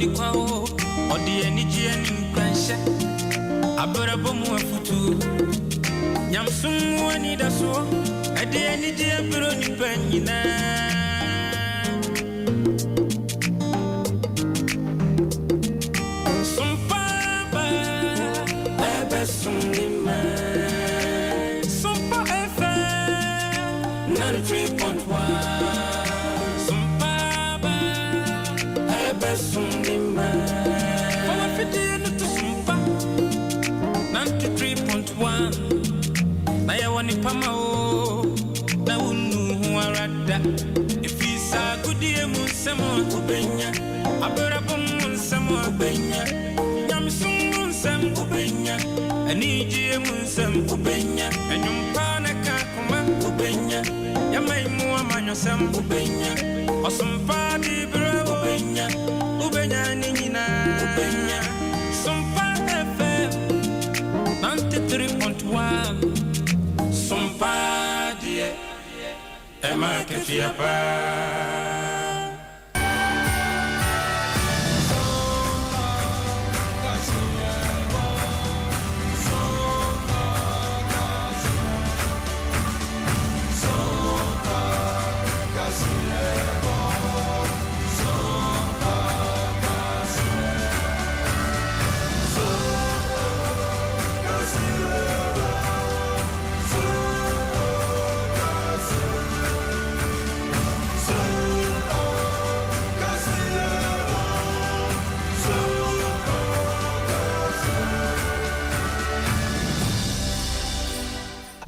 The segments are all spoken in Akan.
ni kwa o ɔde anigyeɛ ne nkuranhyɛ abrabɔ mu afotuo nyamsom mu anidasoɔ ɛde anigyeɛ berɛ nipa nyinaa. Sompa ba ɛbɛsom ne ma Sompa FM 93.1 Sompa ba ɛbɛsom ne ma Fọwọ́ fidie no to Sompa 93.1 na yɛwɔ nipa ma o na wonnu ho ara da ɛfiri saa agodie mu nsɛm a wobɛnya abrabɔ mu nsɛm a wobɛnya nyamesom mu nsɛm wobɛnya anigyeɛ mu nsɛm wobɛnya ɛnwompa na ka koma wobɛnya yɛma mu amanyɔsɛm wobɛnya ɔsompa de berɛ wobɛnya wobɛnya ne nyinaa wobɛnya Sompa FM 93.1 Sompa deɛ ɛma akatua paa.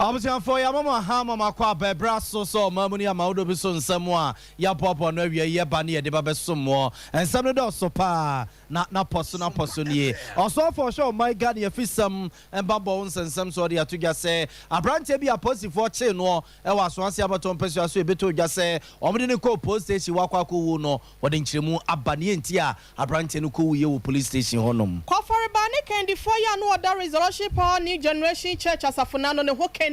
Abusuafoɔ, yɛama mo aha ma mo akɔ aba ɛberɛ aso sɛ ɔman mu ne amawodo bi so nsɛm a yɛaboaboa no awie yɛba ne yɛde ba bɛsom moɔ. Nsɛm no dɔɔso paa na napɔ so napɔ so nie. Ɔsoafoɔ ɔhwɛ ɔman Ghana afisɛm mbammɔ ho nsɛnsɛm so ɔde ato dwa sɛ aberanteɛ bi a apolisifoɔ kyee noɔ wɔ Asoase abatoɔ mpasua so ɛbɛtɔ dwa sɛ wɔde no kɔɔ police station hɔ akɔ akɔwu no, wɔde nkyerɛmu aba neɛ nti a aberanteɛ no kɔwuiɛ wɔ police station hɔnom. Kɔfɔreba ne kandifoɔ yi a na ɔda Resurrection Power New Generation Church asafo no ano ne ho kani.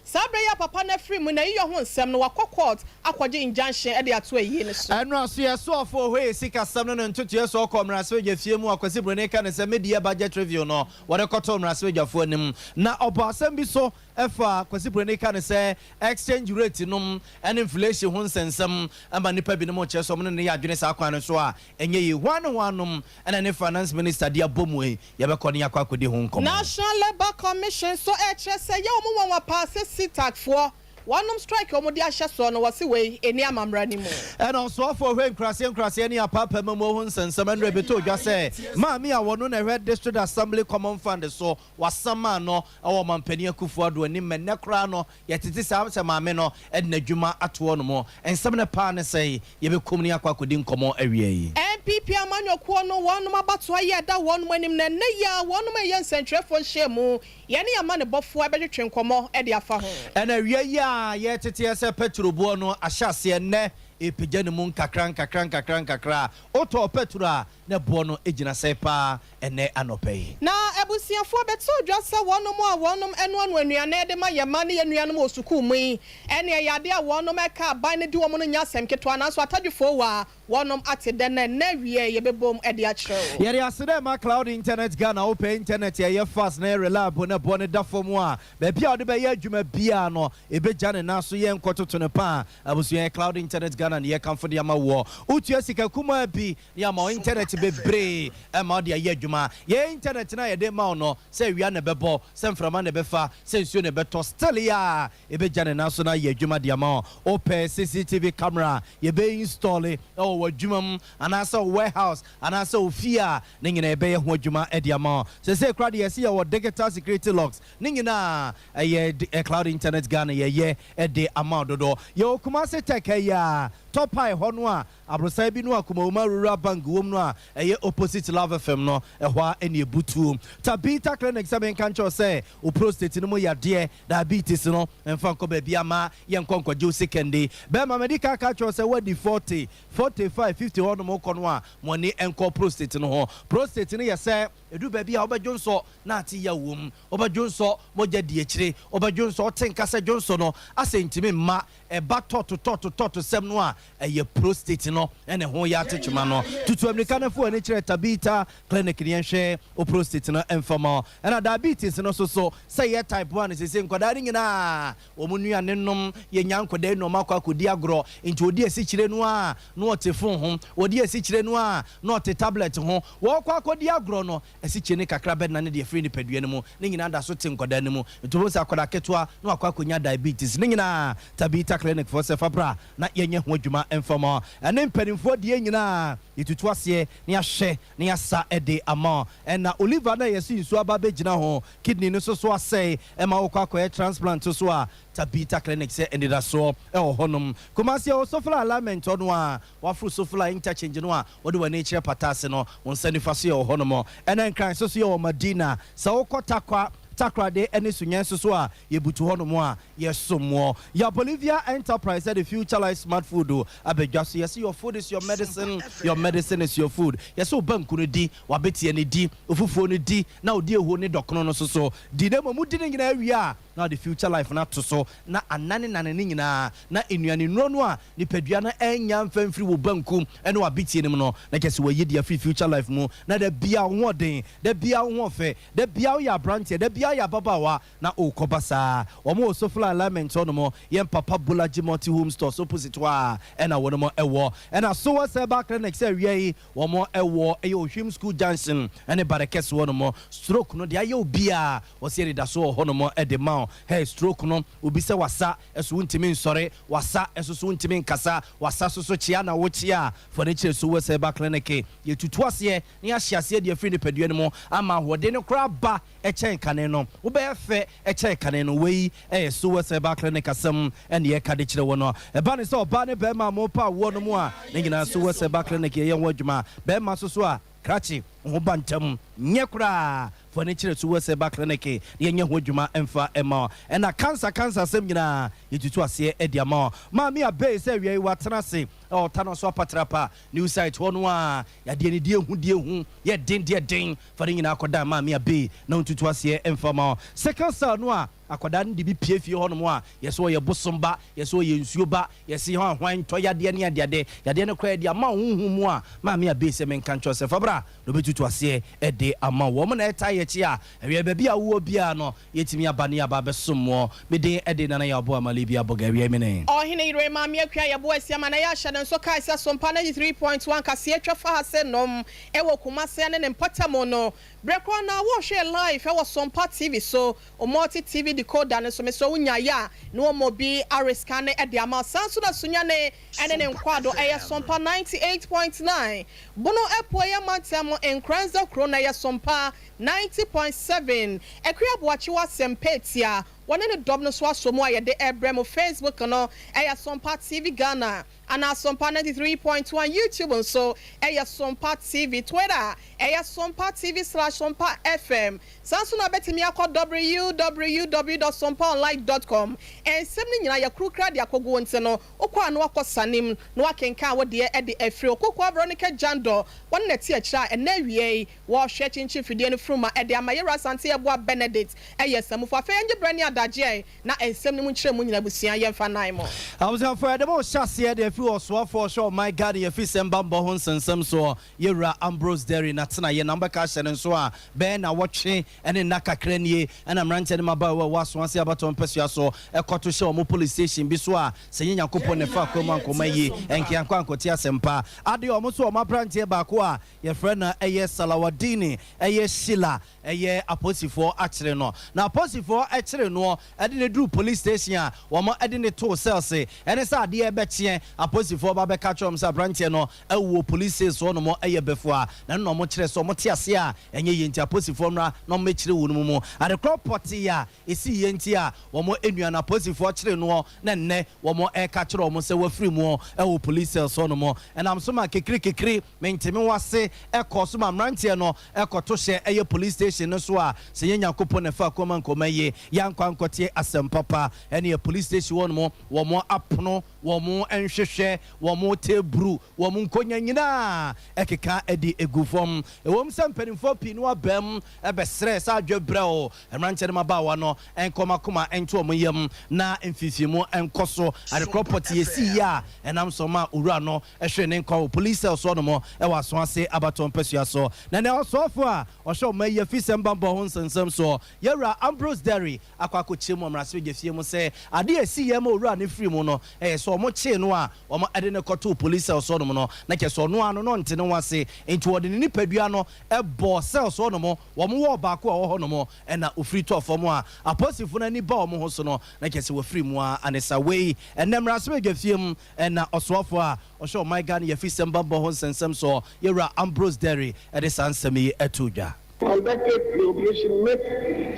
Saa berɛ yi a papa no afiri mu na ayiyɔ ho nsɛm no, wakɔ court akɔgye injunction de ato ayie no so. Ɛno so yɛsoafoɔ hɔ yɛ sikasɛm no ne ntotoeɛ so ɔkɔ mmarahyɛbadwa fie mu a Kwasi Broni ka ne sɛ mid-year budget review no wɔde kɔtoo mmarahyɛbadwafoɔ anim na ɔbɔ asɛm bi so fa Kwasi Broni ka ne sɛ exchange rate nom ne inflation ho nsɛnsɛm ma nnipa binom kyerɛ sɛ wɔn ne no yɛ adwene saa kwan no so a ɛnyɛ yie. Hwan ne hwannom na ne finance minister de abɔ mu yi? Yɛbɛkɔ ne yɛakɔ akɔdi ho nkɔmmɔ. National Labour Commission nso ɛrekyerɛ sɛ ɛyɛ wɔn nwanwa paa sɛ CTAG foɔ wɔnom strike a wɔde ahyɛ soɔ no wɔse wei ɛnni amammra no mu. Ɛna ɔsoafoɔ hwɛ nkuraseɛ nkuraseɛ ne apaapaamamuo ho nsɛnsɛm ɛnora ɛbɛtɔɔ dwa sɛ maame a wɔno na ɛhwɛ District Assembly Common Fund so wasamaa no wɔ Ɔmanpanin Akuffo Addo anim ma nnɛ koraa no yɛtete saa sɛ maame no de n'adwuma ato hɔ nom. Nsɛm no paa ne sɛn? Yɛbɛkɔ mu na yɛakɔ akɔdi nkɔmmɔ awia yi. NPP amanyɔkuo no wɔnom abatoɔ yi a ɛda wɔnom anim no ɛnnɛ yi ara wɔnom reyɛ nsɛntwerɛfoɔ nhyiamu, yɛne amanebɔfoɔ bɛtwetwe nkɔmmɔ de afa ho. Ɛna awia yi a yɛreteteɛ sɛ pɛtro boɔ no ahyɛ aseɛ nnɛ repagya ne mu nkakra nkakra nkakra nkakra. Wotɔɔ pɛtro a na boɔ no gyina sɛn paa ɛnnɛ anɔpa yi? Na abusuafoɔ bɛtoo dwa sɛ wɔnom a wɔnom noanoa nnuane de ma yɛn mma ne yɛn nuanom wɔ sukuu mu yi, ɛne ɛyɛ adeɛ a wɔnom ɛka aban no di wɔn no nyɛ asɛm ketewa, nanso atadwefoɔ wɔ a wɔnom ate dɛ na ɛnnɛ awieɛ yɛbɛbom de akyerɛ wo. Yɛde aseda rema Cloud Internet Ghana, wopɛ internet a ɛyɛ fast na ɛyɛ reliable na ɛboɔ no da fam a, baabi a wode bɛyɛ adwuma biara no, ɛbɛgya ne nan so, yɛnkɔtoto no paa. Abusua, yɛ Cloud Internet Ghana na yɛkamfo de ama woɔ. Wotua sika kumaa bi na yɛama wo internet bebree ma wode ayɛ adwuma. Yɛn internet no a yɛde rema wo no, sɛ awia na ɛbɛbɔ, sɛ mframa na ɛbɛfa, sɛ nsuo na ɛbɛtɔ, still yɛ a ɛbɛgya ne nan so na ayɛ adwuma de ama wo. Wopɛ CCTV camera a, yɛbɛ install wɔ w'adwuma mu anaasɛ wo warehouse anaasɛ wo fie a, ne nyinaa yɛbɛyɛ ho adwuma de ama wo. Seesei koraa deɛ yɛse yɛwɔ digital security locks, ne nyinaa ɛyɛ Cloud Internet Ghana yɛyɛ de ama wo dodo. Yɛwɔ Kumasi Tech ha yi ara, Top High hɔ no a Aborosan bi no a Kumawuma Rural Bank wom no a ɛyɛ opposite Love FM no Ɛhɔ a ɛne ebutuo. Tabita Clinic sɛ menka nkyɛw sɛ wo prostate no mu yadeɛ, diabetes no, mfa nkɔ baabi ama yɛnkɔ nkɔgye wo sekɛnde. Bɛrima, madi ka ka kyerɛw sɛ woadi 40, 45, 50 hɔ nom kɔ no a, mo ani nkɔ prostate no ho. Prostate no yɛ sɛ ɛdu baabi a wobɛdwo nsɔ na ate yɛ wom, wobɛdwo nsɔ, mogya di akyire, wobɛdwo nsɔ, wote nka sɛ dwo nsɔ no asɛ ntimi mma ɛba tɔto tɔto tɔto sɛm no a, ɛyɛ prostate no ɛne ho yɛ atetwema no. Tutu amirika no fo ani kyerɛ Tabita Clinic ne yɛnhwɛ o prostate no ɛmfama. Ɛna diabetes no so so sɛ yɛ type 1 sese nkwadaa no nyinaa wɔn nnuane nom, yɛnya nkwadaa nneɛma akɔ akɔdi agorɔ, nti ɔdi asikyire no a na ɔte phone ho, ɔdi asikyire no a na ɔte tablet ho, wɔkɔ akɔdi agorɔ no, asikyire no kakra bɛdena ne deɛ firi nipadua no mu ne nyinaa da so te nkwadaa no mu. Nti wɔn sɛ akwadaa ketewa na wakɔ akɔnya diabetes ne nyinaa, Tabita Clinic foɔ sɛ fabra na yɛnyɛ ho adwuma mfama. Ɛne mpanimfoɔ deɛ nyinaa yɛtutu aseɛ na yɛahwɛ na yɛasa ɛde ama. Ɛna oliver na yɛsi nsuo aba bɛgyina ho, kidney no nso so asɛe, ɛma wokɔ akɔyɛ transplant so a, Tabita Clinic sɛ anidasoɔ ɛwɔ hɔnom. Kumasi ɛwɔ Sofla Alignment hɔ no a waforo Sofla Interchange no a wɔde w'ani kyerɛ Pataase no, wɔn nsa nifa so yɛ wɔ hɔnom. Ɛna Nkran nso so yɛ wɔ Madina. Sɛ wokɔ Takwa, Takorade ne Sunyɛn nso so a, yɛbutu hɔnom a yɛsom wɔ yɛ Bolivia Enterprise. The Future Life Smart Food abɛdwa so. Yɛsɛ your food is your medicine, your medicine is your food. Yɛsɛ wo banku no di, wabɛtia no di, ofufuo no di, na wodi ehuo ne dɔkono no so so di, na mmom di ne nyinaa wie a, na ɔde Future Life no ato so na anane nane ne nyinaa na nnuane nnuro no a nipadua no ɛnya mfa mfiri wo banku ɛne wabetie no mu no, na kyɛ sɛ wɔyi de afiri Future Life mu, na da bia wo ho ɔden, da bia wo ho ɔfɛ, da bia woyɛ aberanteɛ, da bia woyɛ ababaawa na ɔrekɔba saa. Wɔn wɔ Sofla Alignment hɔ nom, yɛn papa Bolaji Multi Home Stores opposite hɔ a ɛna wɔn ɛwɔ. Ɛna Sowa Cyber Clinic sɛ awia yi wɔn ɛwɔ ɛyɛ Ohwim School Junction ɛne Barekɛse hɔ nom. Stroke no deɛ ayɛ obiara, wɔsi ɛde da so wɔ hɔ nom ɛde ma wo. Hey, stroke no, obi sɛ wasa ɛso wontumi nsɔre, wasa ɛso so wontumi nkasa, wasa so so kyea na wokyea fɔ ne kyerɛ Sowa Cyber Clinic. Yɛtutu aseɛ na yɛahyɛ aseɛ deɛ afiri nipadua no mu ama ahoɔden no koraa ba ɛkyɛn kane no, wobɛyɛ fɛ ɛkyɛn kane no. Wei ɛyɛ Sowa Cyber Clinic asɛm ɛne yɛka de kyerɛ wɔ no. Ɛba ne sɛ ɔbaa ne bɛrima a mopa awoɔ no mu a, ne nyinaa Sowa Cyber Clinic yɛyɛ ho adwuma. Bɛrima so so a krakye ho ba ntɛm nyɛ koraa, fɔ ne kyerɛ Sowa Cyber Clinic na yɛnyɛ ho adwuma ɛmfa ɛma. Ɛna cancer cancer asɛm nyinaa yɛtutu aseɛ ɛde ama. Maame abɛɛ sɛ awia yi watena ase ɛwɔ no so apatrapa new site hɔ no a, yadeɛ no deɛ hu deɛ hu yɛ den deɛ den, fa ne nyinaa kɔda maame abɛɛ na ntutu aseɛ ɛmfa ma. Second cell no a akwadaa no de bi pie fie hɔnom a, yɛsɛ ɔyɛ bosom ba, yɛsɛ ɔyɛ nsuo ba, yɛsɛ hɔ ahwan ntɔ yadeɛ ne adeade, yadeɛ no koraa de ama honhom mu a, maame abɛɛ sɛ menka nkyɛw sɛ fabra na obɛtutu aseɛ ɛde ama wɔn na ɛta yɛkyi a ɛwia baabi a wowɔ biara no, yɛtumi aba ne aba bɛsom wɔ. Meden ɛde Nana yɛ aboa amale bi abɔga awia mene. Ɔhene yere Maame Akua yɛboa asiama na yɛahyɛ no nso kae sɛ Sompa 93.1 kaseɛ twa fa ha sɛ nom ɛwɔ Kumase ne ne mpɔtamu no. Berɛ korɔ na wɔhwɛ live ɛwɔ Sompa TV so, Multi TV decoder no so. Mesɛ wonya yɛ a na wɔmmɔ bi areska ne ɛde ama. San so na Sunyane ɛne ne nkwado ɛyɛ Sompa 98.9. Bono ɛpo ɛyɛ mantam Nkranza kuro na ɛyɛ Sompa 90.7. Akua Aboakyewa Sɛmpɛtia wɔne ne dɔm no so aso mu a yɛde ɛbrɛ mu. Facebook no ɛyɛ Sompa TV Ghana anaa Sompa 93.1. YouTube nso ɛyɛ Sompa TV. Twitter ɛyɛ Sompa TV/Sompa FM. Saa nso na bɛtumi akɔ www.sompaonline.com. Nsɛm no nyinaa yɛkurukura de akɔgu nti no, wokɔ a na wakɔ sanim na wakenkan wo deɛ ɛde afiri. Okoko Veronica Jando wɔne na ɛte akyire a ɛnɛ awie yi wɔrehwɛ kyinkyin fidie no furuma ɛde ama. Yɛwura Asante Ɛboa Benedict ɛyɛ sɛmufo. Afei yɛngye brɛ ne adagyeɛ na nsɛm no mu nkyerɛ mu nyina abusua yɛmfa nan mu. Abusuafoɔ, yɛde mo hyɛ aseɛ de afiri ɔsoafoɔ hyɛ ɔman Ghana yɛfiri sɛm bambɔ ho nsɛnsɛm soɔ, yɛwura Ambrose Derry na tena yɛ na mbɛka ahyɛ ne nso a bɛyɛ na wɔtwe ɛne nna kakra nie, ɛna mmeranteɛ no mabaawa wɔ aso ase abatɔ mpɛsua so ɛkɔto hyɛ ɔmo police station bi so a, sɛ nyɛ Nyankopɔn ne fa akwan mu ankɔma yie, ɛnkeankɔ ankɔte asɛmpa adeɛ. Ɔmo so ɔmo aberanteɛ baako a yɛfrɛ no ɛyɛ Salawadini ɛyɛ Shila, ɛyɛ apolisifoɔ akyere no, na apolisifoɔ ɛkyere no. wɔn de no duruu police station a wɔn de no too cells. Ɛne sɛ adeɛ rebɛkyeɛ, apolisifoɔ ba bɛka kyerɛ wɔn sɛ aberanteɛ no awu wɔ police cells hɔ nom yɛ bɛfua. Na ɛno na wɔn kyerɛ sɛ wɔn te aseɛ a ɛnyɛ yie nti apolisifoɔ mmra na wɔn mmɛkyere wɔn mu. Adekorɔ pɔtee a ɛsii yɛ nti a wɔn nua no apolisifoɔ kyere noɔ na nnɛ wɔn reka kyerɛ wɔn sɛ wafiri mu wɔ police cells hɔ nom. Ɛnam so ma kekiri kekiri mente me ho ase kɔɔ so ma mmeranteɛ no kɔto hyɛ ɛyɛ police station no so a sɛ nyɛ Nyankopɔn na ɛfaa kwan ma nkɔma yie yɛankɔ ankɔte asɛm papa ɛneɛ police station hɔ nom wɔn apono wɔn nhwehwɛ wɔn teburu wɔn nkonya nyinaa ɛkeka de gu fam. Ɛwom sɛ mpanimfoɔ pii no abam bɛsrɛɛ sɛ adwe brɛoo mmeranteɛ ne mmabaawa no nkɔ wɔn akoma nto wɔn yam na mfeefeemu nkɔ so. Adekorɔ pɔtee esii a ɛnam so ma owura no hweree ne nkwa wɔ police cells hɔ nom wɔ Asoase abatoɔ mpasua so. Na nea ɔsoafoɔ a ɔhwɛ ɔman yi afisɛm bammɔ ho nsɛnsɛm soɔ, Yɛwura Ambrose Dery akɔ akɔkyerɛ mu wɔ mmarahyɛbadwafie mu sɛ adeɛ a ɛsiiɛ ma owura no firii mu no yɛ sɛ wɔkyee no a wɔde no kɔtoo police cells hɔ nom no na kyerɛ sɛ ɔno ara no na ɔnte ne ho ase nti wɔde ne nipadua no bɔɔ cells hɔ nom, wɔn wɔ baako a ɛwɔ hɔ nom na ɔfiri tɔɔ fam a apolisifo no ani ba wɔn ho so no na kyerɛ sɛ wafiri mu ara ne sa. Wei ɛnnɛ mmarahyɛbadwafie mu na ɔsoafoɔ a ɔhwɛ ɔman Ghana yafisɛm bammɔ ho nsɛnsɛm soɔ Yɛwura Ambrose Dery de saa nsɛm yi too dwa. Conducted the operation met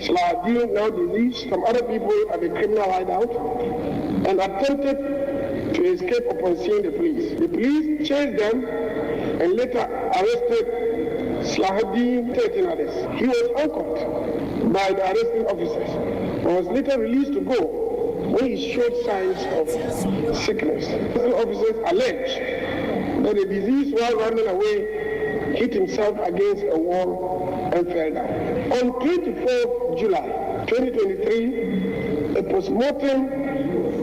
Salahuddin, now deceased, some other people at the criminal hideout and attempted to escape upon seeing the police. The police chased them and later arrested Slahuddin, 13 others. He was handcuffed by the arresting officers but was later released to go when he showed signs of sickness. The officers allege that the disease while running away hit himself against a wall and fell down. On 24 July 2023, a postmortem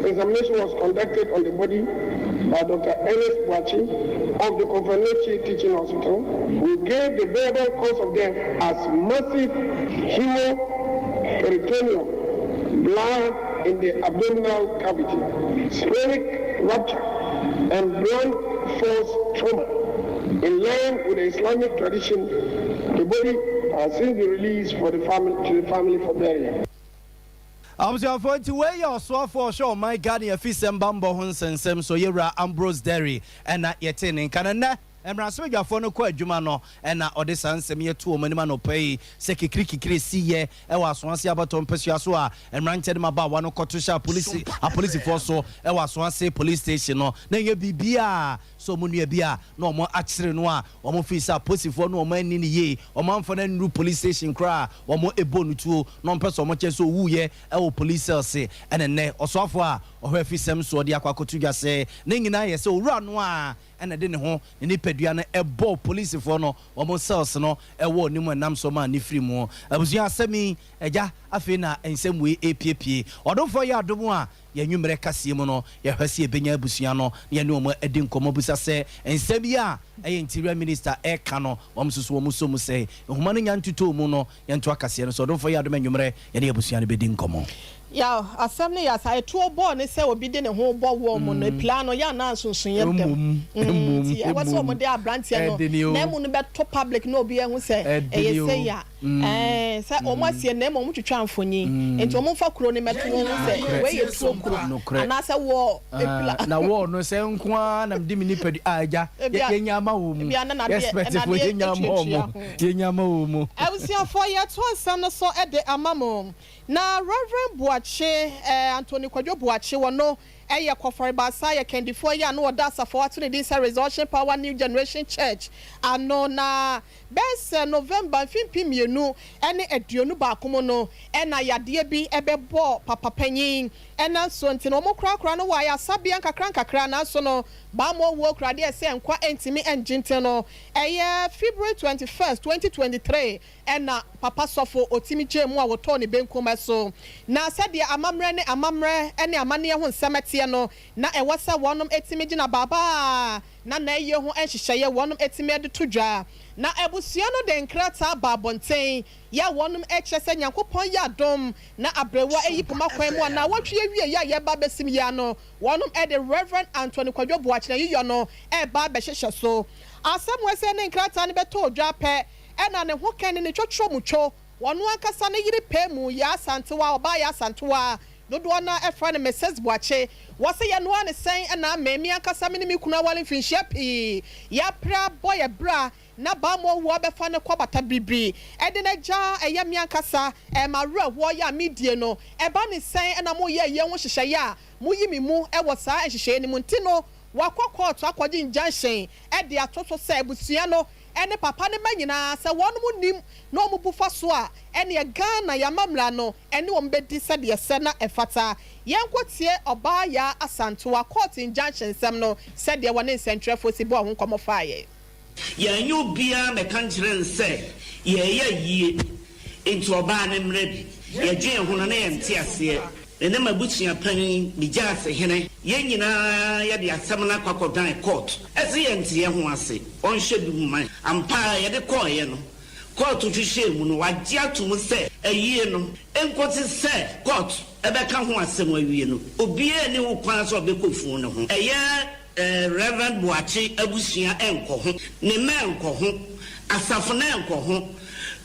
examination was conducted on the body by Dr. Ernest Boakye of the Komfo Anokye Teaching Hospital, who gave the verbal cause of death as massive hemoperitoneum, blood in the abdominal cavity, splenic rupture, and blunt force trauma. In line with the Islamic tradition, the body has since been released for the family, to the family for burial. Abusuafoɔ, nti wei yɛ ɔsoafoɔ a ɔhwɛ ɔman Ghana afisɛm bammɔ ho nsɛnsɛm so, Yɛwura Ambrose Dery ɛna yɛtee ne nka no. Nnɛ mmarahyɛbadwafoɔ no kɔ adwuma no ɛna ɔde saa nsɛm yi ato wɔn anim anɔpa yi sɛ kikirikikiri siiɛ ɛwɔ Asoase abatoɔ mpasua so a mmeranteɛ de mmabaawa no kɔto hyɛ apolisi apolisifoɔ so ɛwɔ Asoase police station no na ɛnyɛ biribiara sɛ wɔn nua bi a na wɔn akyere no a wɔn fii sɛ aposifoɔ no wɔn anni no yie, wɔn amfa no annuru police station koraa a wɔn bɔɔ no tuo na wɔn pɛ sɛ wɔn kyerɛ sɛ ɔwuiɛ wɔ police cells. Ɛna nnɛ ɔsoafoɔ a ɔhwɛ afisɛm soɔ de akɔ akɔto dwa sɛ ne nyinaa yɛ sɛ owura no ara na ɛde ne ho ne nipadua no bɔɔ polisifoɔ no wɔn cells no wɔ ne mu ɛnam so maa ne firi mu. Abusua asɛm yi agya afei na nsɛm wei repiepie. Ɔdomfoɔ yɛ adom a Yɛn anwummerɛ kaseɛ mu no, yɛhwɛ sɛ yɛbɛnya abusua no na yɛne wɔn adi nkɔmmɔ abisa sɛ nsɛm yi a ɛyɛ Interior Minister reka no, wɔn nso so wɔn sɔ mu sɛn. Nhoma no nya ntotɔɔ mu no, yɛntoa kaseɛ no so. Ɔdomfoɔ yɛ adom anwummerɛ yɛne abusua no bɛdi nkɔmmɔ. Yaw, asɛm no yɛ asa. Etuo bɔɔ ne sɛ obi de ne ho bɔ wɔn mu no, epira no, yɛ anaa nsonsonoeɛ da mu. Nti ɛwɔ sɛ wɔde aberanteɛ no n'amu no bɛto public na obiara ahu sɛ ɛyɛ sei a. Ɛɛ, sɛ wɔn asie no na mmom wɔtwitwa mfonyin. Enti wɔmfa kuro no mmɛto wɔn ho sɛ, 'Wei yɛ tuo kuro, anaasɛ wɔɔ epira. Na wɔɔ no sɛ nko ara na mede me nipadua a agya yɛnya ama wɔ mu. Expertfoɔ yɛnya ama wɔn, yɛnya ama wɔ mu. Abusuafoɔ, yɛto nsɛm no so de ama mo. Na Rev. Boakye, Anthony Kwadwo Boakye, ɔno yɛ Kɔfɔrebaasa, yɛ kandifoɔ yi a na ɔda asafo a wɔato ne din sɛ Resurrection Power New Generation Church ano. Na Bɛyɛ sɛ November mfe 2021 mu no na yadeɛ bi bɛbɔɔ papa panyin. Ɛna nso nti no wɔkorakora no wɔ ayasabea nkakra nkakra nanso no bammɔ wuo kura deɛ sɛ nkwa ntumi ngye nti no ɛyɛ February 21st, 2023 na papa sɔfo otimi gyee mu a wɔtɔɔ ne benkum so. Na sɛdeɛ amammerɛ ne amammerɛ ne amanneɛ ho nsɛm teɛ no na ɛwɔ sɛ wɔnom tumi gyina baabaa na n'ayie ho nhyehyɛeɛ wɔnom atumi de to dwa. Na abusua no de nkrataa baa abɔnten yɛ a wɔnom kyerɛ sɛ Nyankopɔn yɛ adom na aberewa ayi poma kwan mu a naawɔtwe awieɛ a yɛreba abɛsim yi ano wɔnom de Rev. Anthony Kwadwo Boakye n'ayiyɔ no reba abɛhyehyɛ so. Asɛm wei sɛ ne nkrataa no bɛtɔɔ dwa pɛ na ne ho kɛne ne twɔtwɔmutwo. Ɔno ankasa ne yere pɛ mu, Yaa Asantewaa, ɔbaa Yaa Asantewaa, dodoɔ no ara frɛ no Misis Boakye. Wɔse yɛnoaa no sɛn na me, me ankasa me ne me kunu aware mfinhyia pii, yɛapere abɔ yɛ bra na bammɔ wuo abɛfa no kɔ bata biribiri de no agya ɛyɛ me ankasa m'awerɛhoɔ yɛ a medie no, ɛba ne sɛn na moyɛ ayie ho nhyehyɛeɛ a moyi me mu wɔ saa nhyehyɛeɛ no mu nti no wakɔ kɔɔto akɔgye injunction de ato so sɛ abusua no ne papa no mma nyinaa sɛ wɔnom nnim na wɔn bu fa so a ɛneɛ Ghana yɛamammra no ɛne wɔn bɛdi sɛdeɛ ɛsɛ na ɛfata. Yɛnkɔ tie Ɔbaa Yaa Asantewaa court injunction nsɛm no sɛdeɛ wɔne nsɛntwerɛfoɔ si bɔɔ ho nkɔmmɔ faeɛ. Yɛanyɛ obiara mmɛka nkyerɛ no sɛ yɛreyɛ ayie nti ɔbaa no mmra bi. Yɛdwen ho no na yɛnte aseɛ. Me ne m'abusua panin, me gyaase hene, yɛn nyinaa yɛde asɛm no akɔ akɔdan court sɛ yɛnte yɛn ho ase, ɔnhwɛ bi mma yɛn. Ampa ara yɛde kɔeɛ no, kɔɔto hwehwɛɛ mu no, wɔagye atom sɛ ayie no, ɛnkɔsi sɛ kɔɔto bɛka ho asɛm awie no, obiara nni ho kwan sɛ ɔbɛkɔ funu no ho. Ɛyɛ Rev. Boakye abusua nkɔ ho, ne mma nkɔ ho, asafo no nkɔ ho,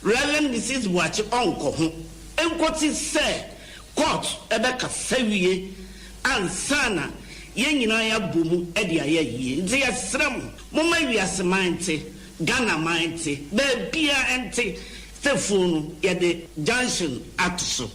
Rev. Mrs. Boakye ɔnkɔ ho, ɛnkɔsi sɛ kɔɔto bɛkasa wie ansa na yɛn nyinaa yɛabɔ mu de ayɛ ayie. Nti yɛsrɛ mo, momma wiase man nte, Ghana man nte, baabiara nte sɛ funu no yɛde junction ato so.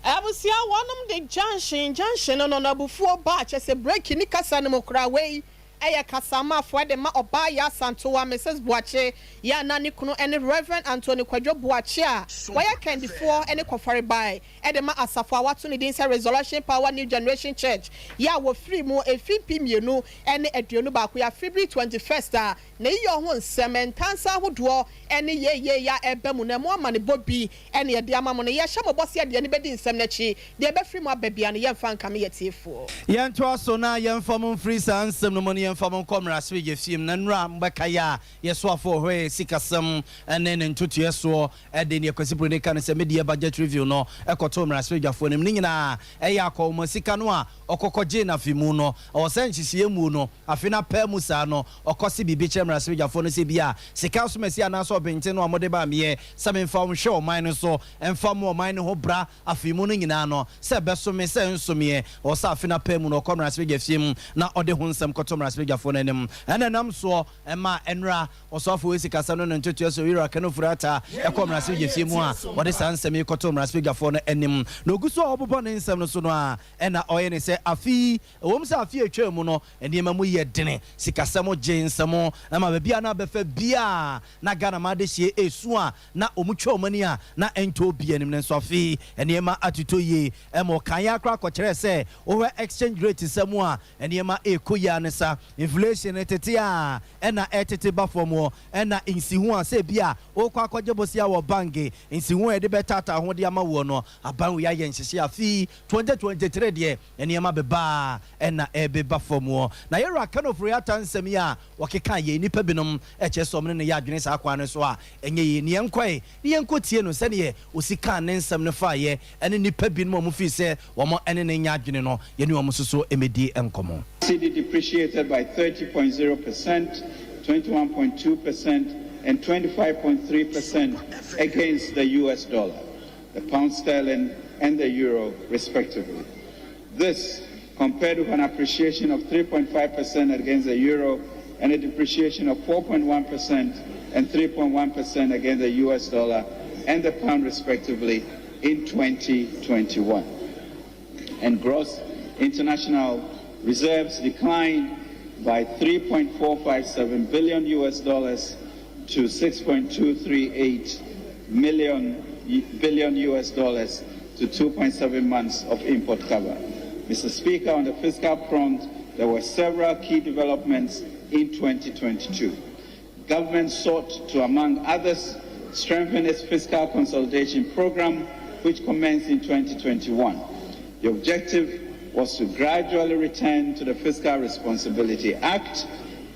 Abusua wɔnom de junction junction no no abufuo ba kyɛsɛ break ni kasa no mu koraa wei yɛ kasamafoɔ de ma ɔbaa Yaa Asantewaa Mrs Boakye yɛ a na ne kunu ne Rev Anthony Kwadwo Boakye a wɔyɛ kandifoɔ ne kɔfarebae de ma asafo a wɔato ne din sɛ Resurrection Power New Generation Church yɛ a wɔfirii mu mfe 2021 yi afe bere 21st a Na eyi yɛ ɔho nsɛm, ntansa ahodoɔ ne yeeyee a ɛreba mu no, ɛmo amanebɔ bi na yɛde ama mo no. Yɛhyɛ mo bɔ sɛ yɛde yɛn ani bɛdi nsɛm no akyi. Deɛ ɛbɛfiri mu aba biara no, yɛremfa nkame yɛn atiefoɔ. Yɛntoa so na yɛmfa mo mfiri saa nsɛm no mu na yɛmfa mo nkɔ mmarahyɛbadwa fie mu. Na nnora mobɛkae a yɛsoafoɔ hwɛɛ sikasɛm ne ne ntotoeɛ soɔ de deɛ Kwasi Broni ka no sɛ mid-year budget review no kɔtoo mmarahyɛbadwafoɔ no mu. Ne nyinaa ɛyɛ akɔnhoma sika no a ɔkɔkɔgyee no afe mu no. Ɛwɔ sɛ nhyehyɛeɛ mu no afe no apaa mu saa no, ɔkɔse biribi kyerɛ mmarahyɛbadwafoɔ no sɛ ebia sika asomasi anaasɛ ɔbenten no a mode baa meɛ sɛ memfa nhwɛ ɔman no so mfa mmɔ ɔman no ho bra afe mu no nyinaa no, sɛ ɛbɛso me sɛ ɛnso meɛ. Ɛwɔ sɛ afe no apaa mu no ɔkɔ mmarahyɛbadwafie mu na ɔde ho nsɛm kɔto mmarahyɛbadwafoɔ no anim. Ɛna ɛnam soɔ maa ɛnora Ɔsoafo wei sikasɛm no ne ntotoeɛ so Ira Kano Furata kɔɔ mmarahyɛbadwafie mu a ɔde saa nsɛm yi kɔtoo mmarahyɛbadwafoɔ no anim. Na ɔgu so a ɔrebobɔ ne nsɛm no so no ara na ɔyɛ ne sɛ afe yi, ɛwom sɛ afe a ɛtwaa mu no nneɛma mu yɛ dene, sikasɛm gye nsam ma baabi a na abɛfa biara na Ghana man adehyeɛ resu a na wɔtwa wɔn ani a na ɛntɔ obi anim nanso afe yi nneɛma atotɔ yie ma ɔkaeɛ ara koraa kɔkyerɛɛ sɛ wohwɛ exchange rate nsɛm a nneɛma rekɔ yie ara ne sa inflation no tete a ɛna ɛretete ba fam hɔ ɛna nsiho a sɛ ebia worekɔ akɔgye bosea wɔ bank nsiho a yɛde bɛtaataa ho de ama woɔ no aban wei ayɛ nhyehyɛe afe yi 2023 deɛ nneɛma beba a ɛna ɛrebeba fam hɔ. Na yɛwura Ken Ofori-Atta nsɛm yi a ɔkeka yei nnipa binom kyerɛ sɛ wɔne no yɛ adwene saa kwan no so a ɛnyɛ yie. Ne yɛnkɔe ne yɛnkɔtie no sɛdeɛ ɔsi kaa ne nsɛm no faeɛ ɛne nnipa binom a wɔfii sɛ wɔn ne no nyɛ adwene no yɛne wɔn nso so mmɛdi nkɔmmɔ. Cedi depreciated by 30.0 percent, 21.2 percent and 25.3 percent against the US dollar, the pound sterling and the euro respectively. This compared with an appreciation of 3.5 percent against the euro and a depreciation of 4.1 percent and 3.1 percent against the US dollar and the pound respectively in 2021. And gross international reserves declined by 3.457 billion US dollars to 6.238 million billion US dollars to 2.7 months of import cover. Mr. Speaker, on the fiscal front, there were several key developments in 2022. Government sought to, among others, strengthen its fiscal consolidation program, which commenced in 2021. The objective was to gradually return to the Fiscal Responsibility Act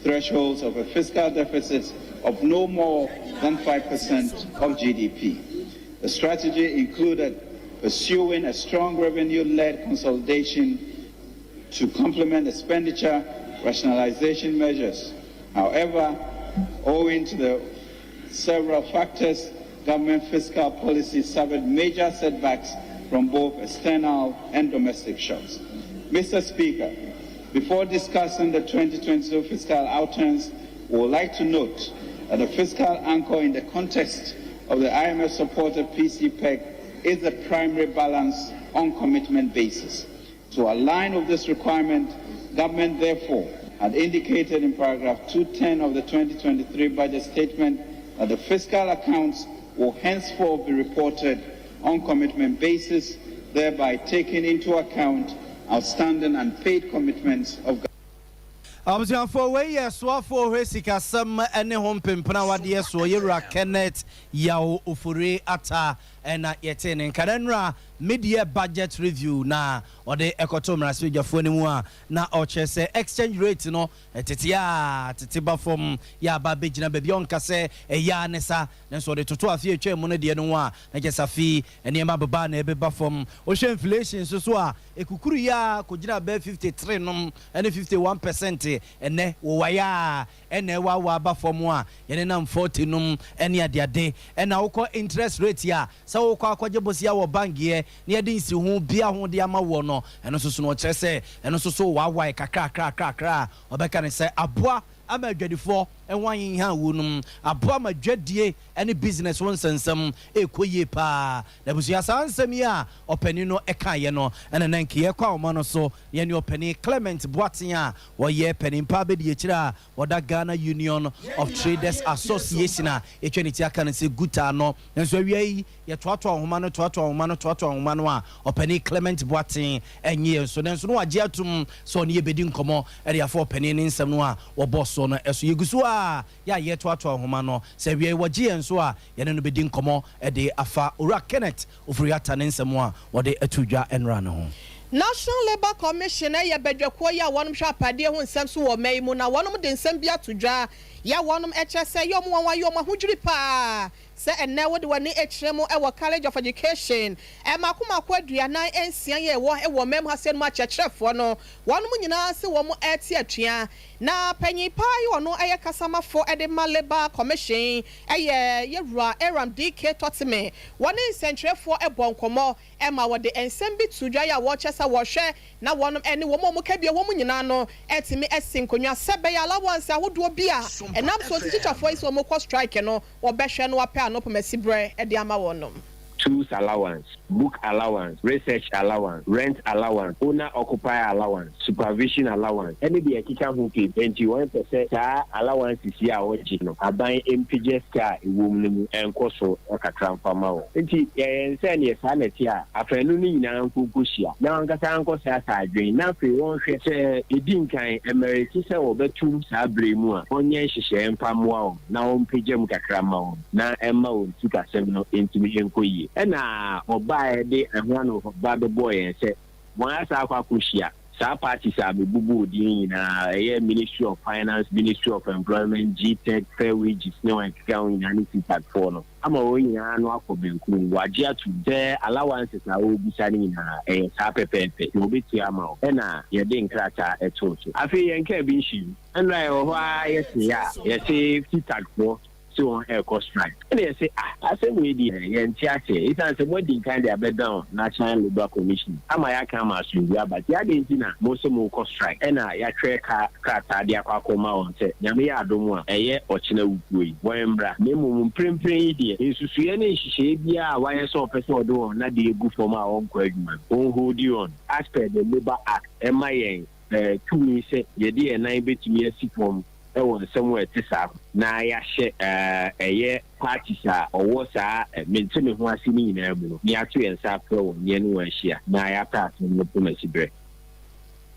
thresholds of a fiscal deficit of no more than 5% of GDP. The strategy included pursuing a strong revenue-led consolidation to complement expenditure rationalization measures. However, owing to the several factors, government fiscal policy suffered major setbacks from both external and domestic shocks. Mr. Speaker, before discussing the 2022 fiscal outturns, we would like to note that the fiscal anchor in the context of the IMF-supported PC peg is the primary balance on commitment basis. To align with this requirement, government therefore had indicated in paragraph 210 of the 2023 budget statement that the fiscal accounts will henceforth be reported on commitment basis, thereby taking into account outstanding unpaid commitments of Abusuafoɔ, wei yɛ soafoɔ hwɛ sikasɛm ne ho mpempena wadeɛ soɔ, yɛwura Kenneth Yaw Ofori Ata, ɛna yɛte ne nka nnora mid-year budget review na ɔde ɛkɔto mmarahyɛbadwafoɔ no mu a na ɔkyerɛ sɛ exchange rate no tete a tete ba fam yɛ aba bɛgyina baabi a ɔnka sɛ ɛyɛ a ne sa, nanso ɔde toto afe atwa mu no deɛ no ho a na kyɛ sɛ afei nneɛma beba na ɛbɛba fam. Wohwɛ inflation nso so a, ɛkukuru yi a kɔgyina bɛɛ 53 nom ne 51%. Ɛnɛ wɔwaeɛ a ɛna ɛwawa aba fam a yɛne nam 40 nom ne adeade. Ɛna wokɔ interest rate a sɛ wokɔ akɔgye bosia wɔ bank yɛ na yɛde nsi ho bia ho de ama wɔ no, ɛno nso so no ɔkyerɛ sɛ ɛno nso so waawae kakrakrakrakra a ɔbɛka ne sɛ aboa ama adwadifoɔ ɛho ahenha wo nom, aboa ama dwadie ne business ho nsɛnsɛm ɛkɔ yie paa. Na abusua, saa nsɛm yi a ɔpanin no ɛkaeɛ no, ɛna na nkeyɛ kɔ ahoma no so yɛne ɔpanin Clement Boateng a wɔyɛ panin pa bɛdi akyire a wɔda Ghana Union of Traders Association a ɛtwa ne ti aka no sɛ GUTA no. Nanso awia yi yɛtoatoa ahoma no, toatoa ahoma no, toatoa ahoma no a ɔpanin Clement Boateng ɛnyɛ yɛn so, nanso no wagye atom sɛ ɔne yɛbɛdi nkɔmmɔ ɛde afa ɔpanin ne nsɛm no a wɔbɔ soɔ no ɛso. Yɛgu so a yɛ a yɛtoatoa ahoma no sɛ awia yi wɔgye yɛn so a yɛne no bɛdi nkɔmmɔ ɛde afa Owura Kenneth Ofori Ata ne nsɛm a wɔde ato dwa nnora no ho. National Labour Commission ɛyɛ badwakuo yi a wɔnom hwɛ apadeɛ ho nsɛm so wɔ ɔman yi mu, na wɔnom de nsɛm bi ato dwa yɛ wɔnom ɛkyerɛ sɛ yɛ ɔmo wɔn ayɛ ɔmo ahodwiri paa sɛ ɛnɛ wode w'ani akyerɛ mu ɛwɔ College of Education ɛmaako maako 46 yɛ ɛwɔ ɔman mu ha sɛ no mu akyerɛkyerɛfoɔ no wɔnom nyinaa sɛ wɔn ɛte atua. Na panyin paa yi ɔno ɛyɛ kasamafo ɛde ma Labour Commission, ɛyɛ yɛwura Eyram D.K. Totimeh, wɔne nsɛntwerɛfoɔ ɛbɔ nkɔmmɔ ɛma wɔde nsɛm bi to dwa yɛ a wɔkyɛ sɛ wɔhwɛ na wɔnom ɛne wɔn a wɔn ka bia wɔn nyinaa no ɛtumi ɛsi nkonnwa sɛ bɛyɛ allowance ahodoɔ bi a ɛnam so tikyafoɔ yi sɛ wɔn kɔ strike no, wɔbɛhwɛ no wapɛ ano pɔmasi berɛ ɛde ama wɔn nom. Tools allowance, book allowance, research allowance, rent allowance, owner occupier allowance, supervision allowance, ɛne deɛ ɛkeka ho pii. Nti wɔn pɛ sɛ saa allowances yi a wɔgye no, aban mpagya sika a ɛwɔ mu no mu ɛnkɔ so kakra mfa ma wɔn. Nti yɛyɛ nsɛ neɛ saa nɛte a afɛnu no nyinaa nkonko hyia na wankasa nkɔ saa saa adwene, na afei wɔnhwɛ sɛ ɛdi nkan mmerɛ sɛ wɔbɛtum saa bere mu a wɔnyɛ nhyehyɛeɛ mfa mmoa wɔn na wɔmpagya mu kakra ma wɔn na ɛmma wɔn sikasɛm no ntumi nkɔ yie. Ɛna ɔbaa de ɛho ano ba bɛbɔɔ yɛn sɛ wɔn asa akɔ akɔhyia saa parties a mebubu odin nyinaa, ɛyɛ Ministry of Finance, Ministry of Employment, GTEC, Fair Wages ne wɔn ɛkeka ho nyinaa ne CETAG foɔ no, ama wɔn nyinaa no akɔ benkum. Wagye ato sɛ allowances a wɔrebisa no nyinaa ɛyɛ saa pɛpɛɛpɛ na wɔbɛtua ama wo. Ɛna yɛde nkrataa ɛtoo so. Afei yɛn kaa bi nhyim ɛnna yɛwɔ hɔ a yɛte a yɛse CETAG foɔ sɛ wɔn ɛrekɔ strike. Ɛna yɛsɛ, ah, asɛm wei deɛ yɛnte aseɛ, ɛsiane sɛ moadi nkan de abɛdan National Labour Commission ama yɛaka ama asomdwe aba, nti adɛn nti na mo sɛ mokɔ strike? Ɛna yɛatwerɛ ka krataa de akɔ akɔma wɔn sɛ Nyame yɛ adom a ɛyɛ ɔkyena wukuo yi wɔn mmra. Na mmom mprempren yi deɛ, nsusuiɛ ne nhyehyɛeɛ biara a wayɛ sɛ ɔpɛ sɛ ɔde wɔn nade egu fam a wɔnkɔ adwuma no, wɔn hold on as per the Labour Act ɛma yɛn tumi sɛ yɛde yɛn nan bɛtumi asi fam ɛwɔ nsɛm a ɛte saa na yɛahyɛ ɛyɛ parties a ɔwɔ saa mente me ho ase no nyinaa mu no, ne yɛato yɛn nsa afrɛ wɔn ne yɛne wɔn ahyia na yɛapɛ asɛm no pom asi berɛ.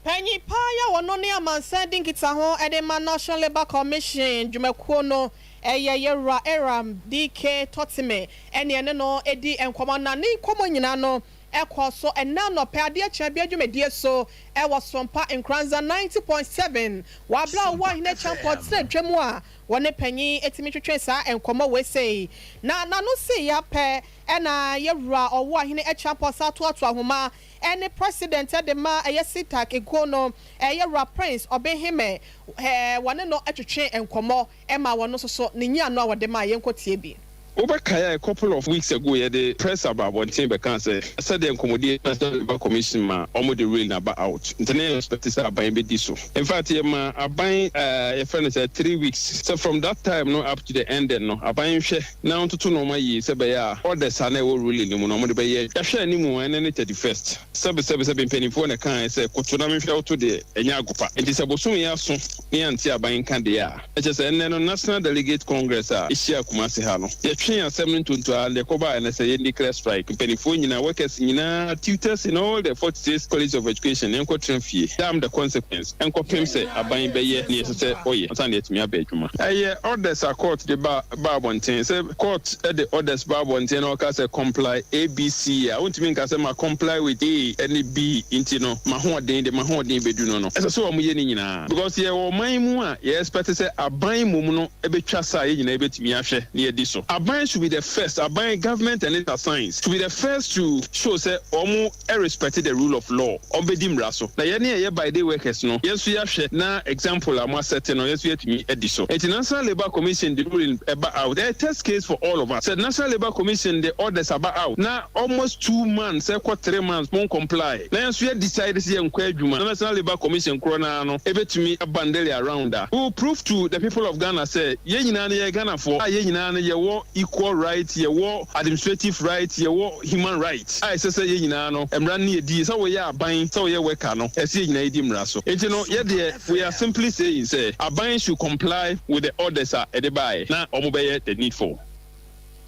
Panyin paa yɛ wɔno ne amansan di nkita ho de ma National Labour Commission dwumakuo no, ɛyɛ yɛwura Eyram D.K. Totimeh, ɛne ɛne no di nkɔmmɔ, na ne nkɔmmɔ nyinaa no ɛkɔ so ɛnɛ anɔpɛ adeɛ kyɛn bi adwumadie so ɛwɔ Sompa Nkranza 90.7 wabla ɔwɔ Ahene Kyampɔ tena dwa mu a wɔne panyin etimi twetwe saa nkɔmmɔ wei na n'ano si ya pɛ. Ɛna yɛwura ɔwɔ Ahene Kyampɔ saa toatoa ahoma ɛne president ɛde ma ɛyɛ CETAG ekuo no, ɛyɛ wura Prince Ɔbɛnheme, wɔne no twetwe nkɔmmɔ ɛma wɔn nso so ne nyi ano a wɔde ma yɛn kɔ tie bi. Wobɛkae a, a couple of weeks ago yɛde press aba abɔnten bɛka sɛ sɛdeɛ nkɔmmɔdie National Labour Commission ma ɔmo de ruling aba out, nti na yɛ expect sɛ aban bɛdi so. In fact, yɛma aban yɛfrɛ no sɛ 3 weeks sɛ from that time no up to the ending no, aban hwɛ na ntoto nneɛma yie sɛ bɛyɛ a orders a na ɛwɔ ruling no mu no, ɔmo de bɛyɛ. Yɛhwɛ anim ɛne ne 31st. Sɛbi sɛbi sɛbi, mpanimfoɔ na ɛka sɛ koto na mehwɛ woto deɛ, ɛnyɛ agopa. Nti sɛ bosom yɛ aso ne yɛnte aban nka deɛ a, ɛkyɛ sɛ ɛnnɛ no National Delegate Congress a ɛhyia Kumase ha no, yɛtwe asɛm no ntonto a deɛ kɔbaa ɛnɛ sɛ yɛn declare strike. Mpanimfoɔ nyinaa, workers nyinaa, tutors in all the 46 college of education, yɛnkɔtena fie, damn the consequence, ɛnkɔpem sɛ aban bɛyɛ ne yɛsɛ sɛ ɔyɛ ansa na yɛatumi aba adwuma. Ɛyɛ orders a court de ba abɔnten, sɛ court de orders ba abɔnten na ɔka sɛ comply ABC a, wontumi nka sɛ ma comply with A ne B, nti no ma hoɔden de ma hoɔden bɛdu no, ɛsɛ sɛ wɔn yɛ ne nyinaa, because yɛwɔ ɔman mu a yɛ expect sɛ aban mmom no ɛbɛtwa sa a yɛn nyinaa yɛbɛtumi ahwɛ na yɛdi so. Aban should be the first, aban, government and its assigns should be the first to show sɛ wɔn respect the rule of law, wɔn bɛdi mmara so, na yɛn ne yɛyɛ by day workers no, yɛn nso yɛahwɛ na example a mo asɛte no, yɛn nso yɛtumi adi so. Eti National Labour Commission de ruling ɛba out, ɛyɛ test case for all of us sɛ National Labour Commission de orders aba out na almost 2 months ɛkɔ 3 months mo comply, na yɛn nso yɛ decide sɛ yɛn nkɔ adwuma, na National Labour Commission korɔ naa no ebetumi abandele around a, we will prove to the people of Ghana sɛ yɛn nyinaa no yɛ Ghanafoɔ a yɛn nyinaa no yɛwɔ equal right, yɛwɔ administrative right, yɛwɔ human right a ɛsɛ sɛ yɛn nyinaa no mmara no yɛ di. Sɛ wɔyɛ aban, sɛ wɔyɛ worker no, ɛsɛ yɛn nyinaa yɛdi mmara so. Nti no yɛ deɛ, we are simply saying sɛ aban should comply with the orders a ɛde baeɛ na wɔn bɛyɛ the needful.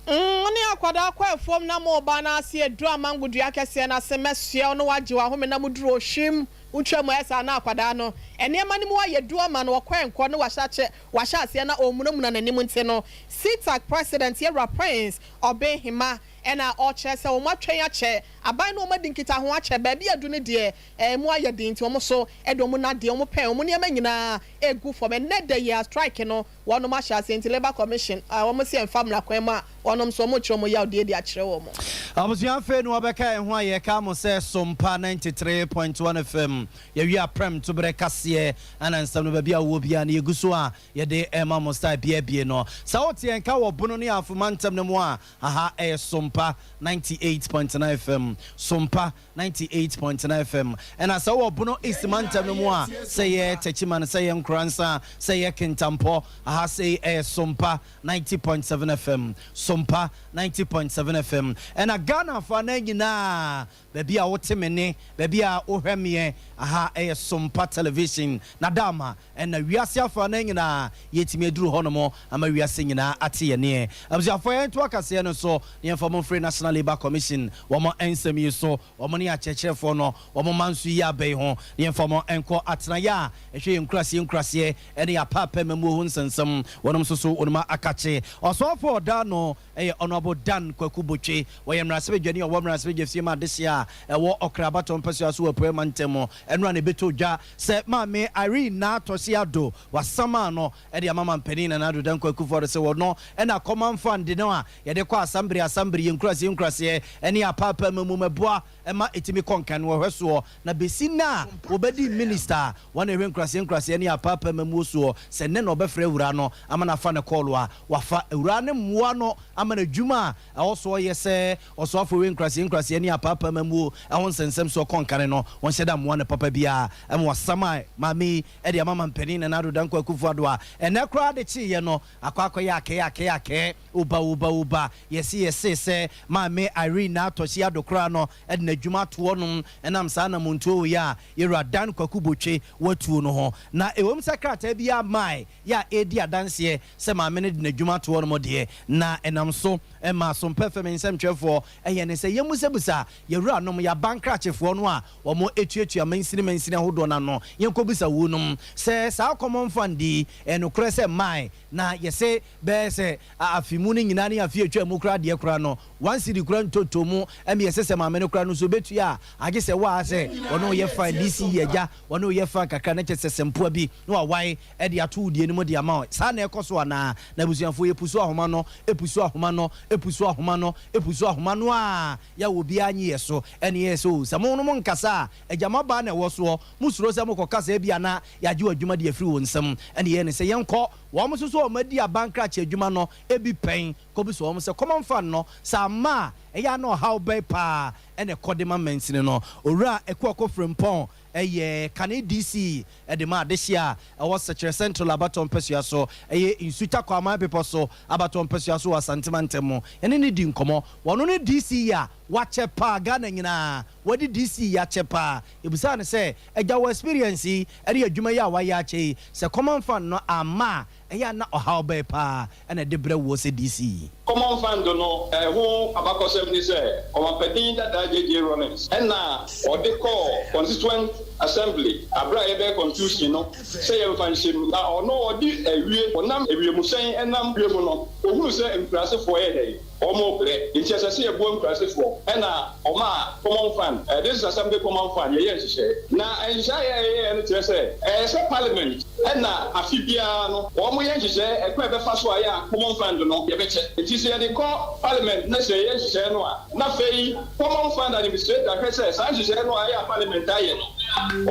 Ne akwadaa kɔ afuom na mo ba no ase aduru amango dua kɛseɛ no ase mɛsoɛ no, wagye wahome na moduru ohwim wotwa mu ɛsa na akwadaa no nneɛma no mu ayɛ du ama no, wɔkɔ nkɔ no wahyɛ akyɛ wahyɛ aseɛ na ɔmunamuna n'anim. Nti no CETAG president, yɛwura Prince Ɔbɛnhima, ɛna ɔkyerɛ sɛ wɔn atwɛn akyɛ, aban no wɔn adi nkita ho akyɛ, baabi adu no deɛ mu ayɛ den, nti wɔn so ɛde wɔn nadeɛ, wɔn pɛn wɔn nneɛma nyinaa egu fam. Ɛnɛ da yi a strike no wɔn ahyɛ ase, nti Labour Commission a wɔn si ɛnfa mmara kwan mu a, wɔn nso wɔn kyerɛ wɔn yaw deɛ de akyerɛ wɔn. Abusua, afei no wɔbɛka yɛn ho a yɛka mo sɛ Sompa 93.1 FM, yɛwie aprɛm toberɛ kaseɛ ana nsɛm no baabi a wowɔ biara no, yɛgu so a yɛde ɛma mo style biabie no. Sɛ wote yɛn ka wɔ Bono ne Afoma ntɛm no mu a, aha ɛyɛ Sompa 98.9 FM, Sompa 98.9 FM. Ɛna sɛ wowɔ Bono East mantam no mu a, sɛ yɛ Tɛkyima no, sɛ yɛ Nkoransa, sɛ yɛ Kintampɔ, aha sei ɛyɛ Sompa 90.7 FM, Sompa 90.7 FM. Ɛna Ghana fa na nyinaa, baabi a wote me ne baabi a wohwɛ meɛ, aha ɛyɛ Sompa Television na dama. Ɛna wiase afa no nyinaa yɛtumi aduru hɔ nom ama wiase nyinaa ate yɛ neɛ. Abusuafoɔ, yɛnto akaseɛ no so ne yɛmfa mo mfiri National Labour Commission wɔn nsɛm yi so, wɔn ne akyerɛkyerɛfoɔ no wɔn ma nso yi abɛn ho, ne yɛmfa mo nkɔ atenaeɛ a ɛhwɛ yɛn nkuraseɛ nkuraseɛ ɛne yɛapaapɛ mmamuo ho nsɛnsɛm. Wɔnom nso so wɔnom akakye ɔsɔfoɔ ɔda no ɛyɛ Honourable Dan Kwaku Botwe, wɔyɛ mmarahyɛbadwani a ɔwɔ mmarahyɛbadwa fie ma adehyeɛ a ɛwɔ Ɔkra abatɔ mpɛsoa so wɔ Apueɛ mantam. Ɛno a na ɛbɛtɔ dwa sɛ Maame Irene Naa Torshie Addo wasama no ɛde ama mampanin Nana Addo Dankwa Akufo-Addo sɛ wɔno ɛna common fund no a yɛde kɔ asambere asambere, yɛ nkuraseɛ nkuraseɛ ɛne apaapa mu mɛboa ɛma ɛtumi kɔ nkan wɔhwɛ soɔ. Na bɛsi na a wɔbɛdi minister a wɔn ɛhwɛ nkuraseɛ nkuraseɛ ne apaapa mamuo soɔ, sɛ nnɛ na ɔbɛfrɛ awura no ama no afa ne kɔɔlo a, wafa awura ne mmoa no ama no adwuma a ɛwɔ so ɔyɛ sɛ ɔsoafo wei nkuraseɛ nkuraseɛ ne apaapa mamuo ɛho nsɛnsɛm so ɔkɔ nkane no, wɔnhyɛ da mmoa no papa biara ɛma wasam a maame yi ɛde ama mampanin Nana Addo Dankwa Akufo-Addo a ɛnɛ koraa de kyeeɛ no akɔ akɔyɛ akɛɛ akɛɛ akɛɛ oba oba oba. Yɛse yɛse sɛ Maame Irene Naa Torshie Addo koraa no ɛde n'adwuma atoɔ nom ɛnam saa namontuo wei a yɛwura Dan Kwaku Botwe watuo no ho. Na ɛwom sɛ krataa bi amae yɛ a ɛredi adanseɛ sɛ maame no de n'adwuma atoɔ no mu deɛ, na ɛnam so ɛma Sompɛ Fam nsɛmtwerɛfoɔ ɛyɛ ne sɛ yɛmusabusa yɛwura nom yɛaba nkrakyefoɔ no a wɔn etuatua mansini mansini ahodoɔ n'ano. Yɛnkɔbisa wo nom sɛ saa common fund yi, ɛnokorɛ sɛ mmae na yɛsɛ bɛyɛ sɛ afe mu no nyinaa ne afe atwa mu koraa deɛ koraa no, 1 cedi koraa ntoto mu ɛmi yɛsɛ sɛ maame no koraa no nso bɛtua a, agye sɛ waa sɛ ɔno yɛ fine dc yi agya ɔno yɛ fine kakra ne kyɛ sɛ sɛmpoa bi na wawae ɛde ato wo die no mu de ama wo. Saa na ɛkɔ so anaa? Na abusuafoɔ, yɛpusu ahoma no, epusu ahoma no, epusu ahoma no, epusu ahoma no a yɛwɔ obiara nye yɛ so. Ɛne yɛ sɛ o sɛ mo no mo nkasa a, agyama baa na ɛwɔ soɔ, mo suro sɛ mokɔ kasa bi ana yɛagye wɔ adwuma de afiri wo nsam. Ɛne yɛ ne sɛ yɛnkɔ. wɔn nso so wɔn adi abankrakye adwuma no bi pɛn kɔbisa wɔn sɛ Common Fund no sɛ amma a ɛyɛ a na ɔhaw bɛn paa na ɛkɔ de ma mansini no. Owura Akuoko Frimpong yɛ kane DC de ma adehye a ɛwɔ Sekyerɛ Central abatoɔ mpasua so, ɛyɛ Nsuta Kwaman Bepɔ so abatoɔ mpasua so wɔ Asante mantam mu. Yɛne no di nkɔmmɔ. Wɔno ne DC a wakyɛ paa Ghana nyinaa. Wadi DC yi akyɛ paa. Yɛbisaa no sɛ, Agya wɔ experience yi ne adwuma yi a wayɛ akyɛ yi, sɛ Common Fund no amma a, ɛyɛ a na ɔhaw bɛn paa na ɛde brɛ woɔ sɛ DC yi? Common Fund no ho abakɔsɛm ne sɛ, Ɔmanpanin dadaa JJ Rawlings na ɔde kɔɔ Constituent Assembly aberɛ a yɛbɛyɛ constitution no sɛ yɛmfa nhyɛ mu. Na ɔno ɔde awie, ɔnam wiemhyɛn nam wiem no, ɔhunu sɛ nkurasefoɔ yɛ dɛn? Wɔrebrɛ. Nti ɛsɛ sɛ yɛboa nkurasefoɔ. Ɛna ɔmaa Common Fund, this is Assembly Common Fund, yɛyɛɛ nhyehyɛɛ. Na nhyehyɛɛ a yɛyɛeɛ no kyerɛ sɛ, ɛyɛ sɛ Parliament na afe biara no wɔyɛ nhyehyɛɛ ɛkwan a ɛbɛfa so a yɛ a Common Fund no yɛbɛkyɛ. Nti sɛ yɛde kɔ Parliament na sɛ yɛyɛ nhyehyɛɛ no a, na afei Common Fund Administrator hwɛ sɛ saa nhyehyɛɛ no a yɛ a Parliament ayɛ no,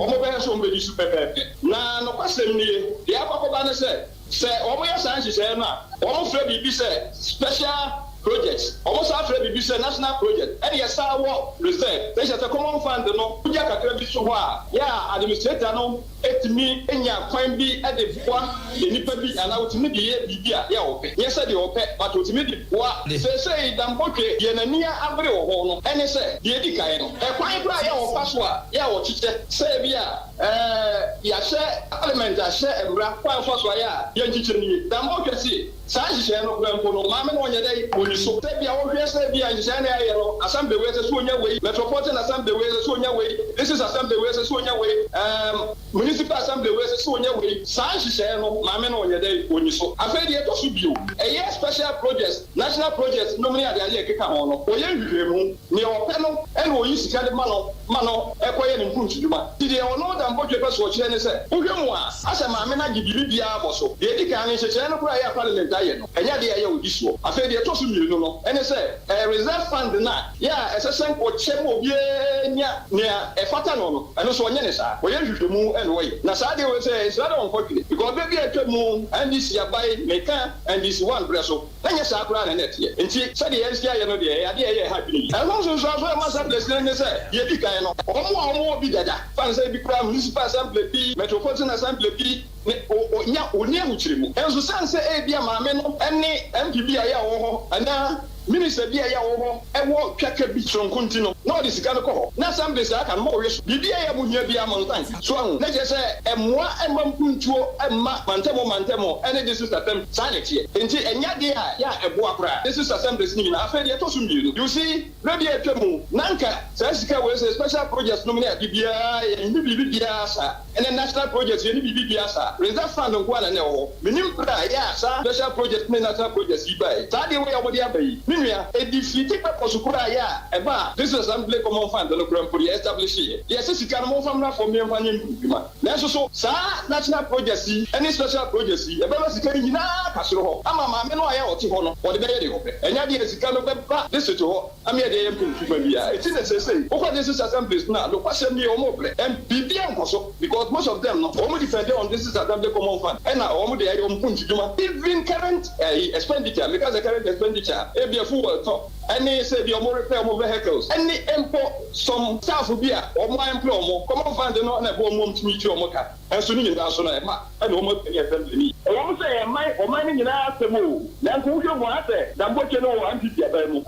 wɔbɛhwɛ sɛ wɔbɛdi so pɛpɛɛpɛ. Na nokwasɛm nie, deɛ akɔ akɔba ne sɛ, Sɛ wɔyɛ saa nhyehyɛe no a, wɔfrɛ biribi sɛ special projects, wɔsan frɛ biribi sɛ national project, ɛna yɛsan wɔ reserve. Sɛ hyɛ sɛ common fund no, wogya kakra bi to hɔ a, yɛ a administrator no tumi nya kwan bi de boa nnipa bi anaa otumi de yɛ biribi a yɛ a ɔpɛ. Nyɛ sɛ deɛ ɔpɛ but otumi de boa. Seesei Dampotwe, deɛ n'ani abere wɔ ho no ne sɛ, deɛ edi kan no, ɛkwan koraa a yɛ a wɔfa so a yɛ a wɔkyekyɛ, sɛ ebia, Ɛɛ, yɛahyɛ, Parliament ahyɛ mmra kwan fa so ayɛ a yɛnkyekyɛ nie. Na ma ɔhwɛ se saa nhyehyɛɛ no koraa mpo no, maame no ɔnyɛ dɛn? Ɔnni so. Sɛ bia wohwɛ sɛ bia nhyehyɛɛ no a yɛayɛ no, Assembly wei ɛsɛ sɛ ɔnya wei, Metropolitan Assembly wei ɛsɛ sɛ ɔnya wei, District Assembly wei ɛsɛ sɛ ɔnya wei, ɛɛm, Municipal Assembly wei ɛsɛ sɛ ɔnya wei. Saa nhyehyɛɛ no, maame no ɔnyɛ dɛn? Ɔnni so. Afei deɛ ɛtɔ so bio, ɛyɛ special projects, national projects nom ne adeade a ɛkeka ho no, ɔyɛ nhwehwɛmu. Nea ɔpɛ no na oyi sika de ma no ma no kɔyɛ ne mpuntu-dwuma. Nti deɛ ɔno Dampotwe pɛ so ɔkyerɛ ne sɛ, wohwɛ mu a, asɛ maame no agye biribiara abɔ so. Deɛ ɛdi kan no, nhyehyɛeɛ no koraa a ɛyɛ a Parliament ayɛ no, ɛnyɛ adeɛ a ɛyɛ a ɔdi soɔ. Afei deɛ ɛtɔ so mmienu no ne sɛ, ɛyɛ reserve fund no a yɛ a ɛsɛ sɛ nka ɔkyɛ ma obiara nya nea ɛfata no no, ɛno nso ɔnyɛ no saa. Ɔyɛ nhwehwɛmu na ɔyɛ. Na saa adeɛ wei sɛ, nsra dɛ ɔnkɔtwere because berɛ bi a atwa mu, NDC abae, meka NDC one berɛ so, Na ɛnyɛ saa koraa na na ɛteɛ. Enti, sɛdeɛ yɛasi ayɛ no deɛ, ɛyɛ adeɛ a ɛyɛ ha adwene yie. Ɛho nsunsuansoɔ a ɛma assemblies no ne sɛ, deɛ ɛdi kan no, wɔn a wɔwɔ bi dada, fa no sɛ ebi koraa Municipal Assembly bi, Metropolitan Assembly bi, ne o, ɔnya, ɔnni ahokyere mu. Nso sane sɛ ebia maame no ne MP bi a ɛyɛ a ɔwɔ hɔ anaa Minister bi a ɛyɛ a ɔwɔ hɔ wɔ twaka bi soronko nti no, na ɔde sika no kɔ hɔ. Na assemblies a aka no, ma ɔwe so. Biribi a ɛyɛ a mohia biara, mo nsa nka. So ahu? Na kyerɛ sɛ mmoa mma mpuntuo mma mantam mantam ne district assembly. Saa na ɛteɛ. Enti ɛnyɛ adeɛ a yɛ a ɛboa koraa. District assemblies no nyinaa. Afei deɛ ɛtɔ so mmienu, you see, berɛ bi a atwa mu, na anka saa sika wei sɛ special projects nom ne ade biara, yɛnni biribi biara saa. Ɛnɛ national projects yɛnni biribi biara saa. Reserve fund nko ara na na ɛwɔ hɔ. Mennim berɛ a ɛyɛ a saa special projects ne national projects yi baeɛ. Saa adeɛ wei a wɔde aba yi, me nua, ɛdefeati purpose koraa a ɛyɛ a ɛbaa District Assembly Common Fund no koraa mpo, deɛ yɛ-establish-eɛ. Yɛse sika no momfa mmra fam na yɛmfa nyɛ adwuma. Nanso so saa national projects yi ne special projects yi ɛbɛma sika yi nyinaa aka soro hɔ ama maame no a yɛ a ɔte hɔ no ɔde bɛyɛ deɛ ɔpɛ? Ɛnyɛ adeɛ a sika no bɛba district hɔ ama yɛde ayɛ mpɛnsuma biara. Enti na seesei wokɔ district assemblies no a nokwasɛm nie wɔn rebrɛ and biribiara nkɔ so because most of them no wɔn depend on district assembly common fund ɛna wɔn de ayɛ wɔn mpuntu dwuma. Even current ɛyi expenditure, meka sɛ current expenditure a ebia fuel tɔ ɛne sɛ ebia wɔn repair wɔn vehicles ɛne mpo some staff bi a wɔn a employ wɔn, common fund no na ɛboa wɔn ma wɔtumi tua wɔn ka, nso ne nyinaa so no ɛma ɛna wɔn atumi assembly no yie. Ɛwɔ mu sɛ ɛyɛ man ɔman no nyinaa asɛm oo, nanso wohwɛ mu a asɛ Dambotwe no wɔ NPP aban mu.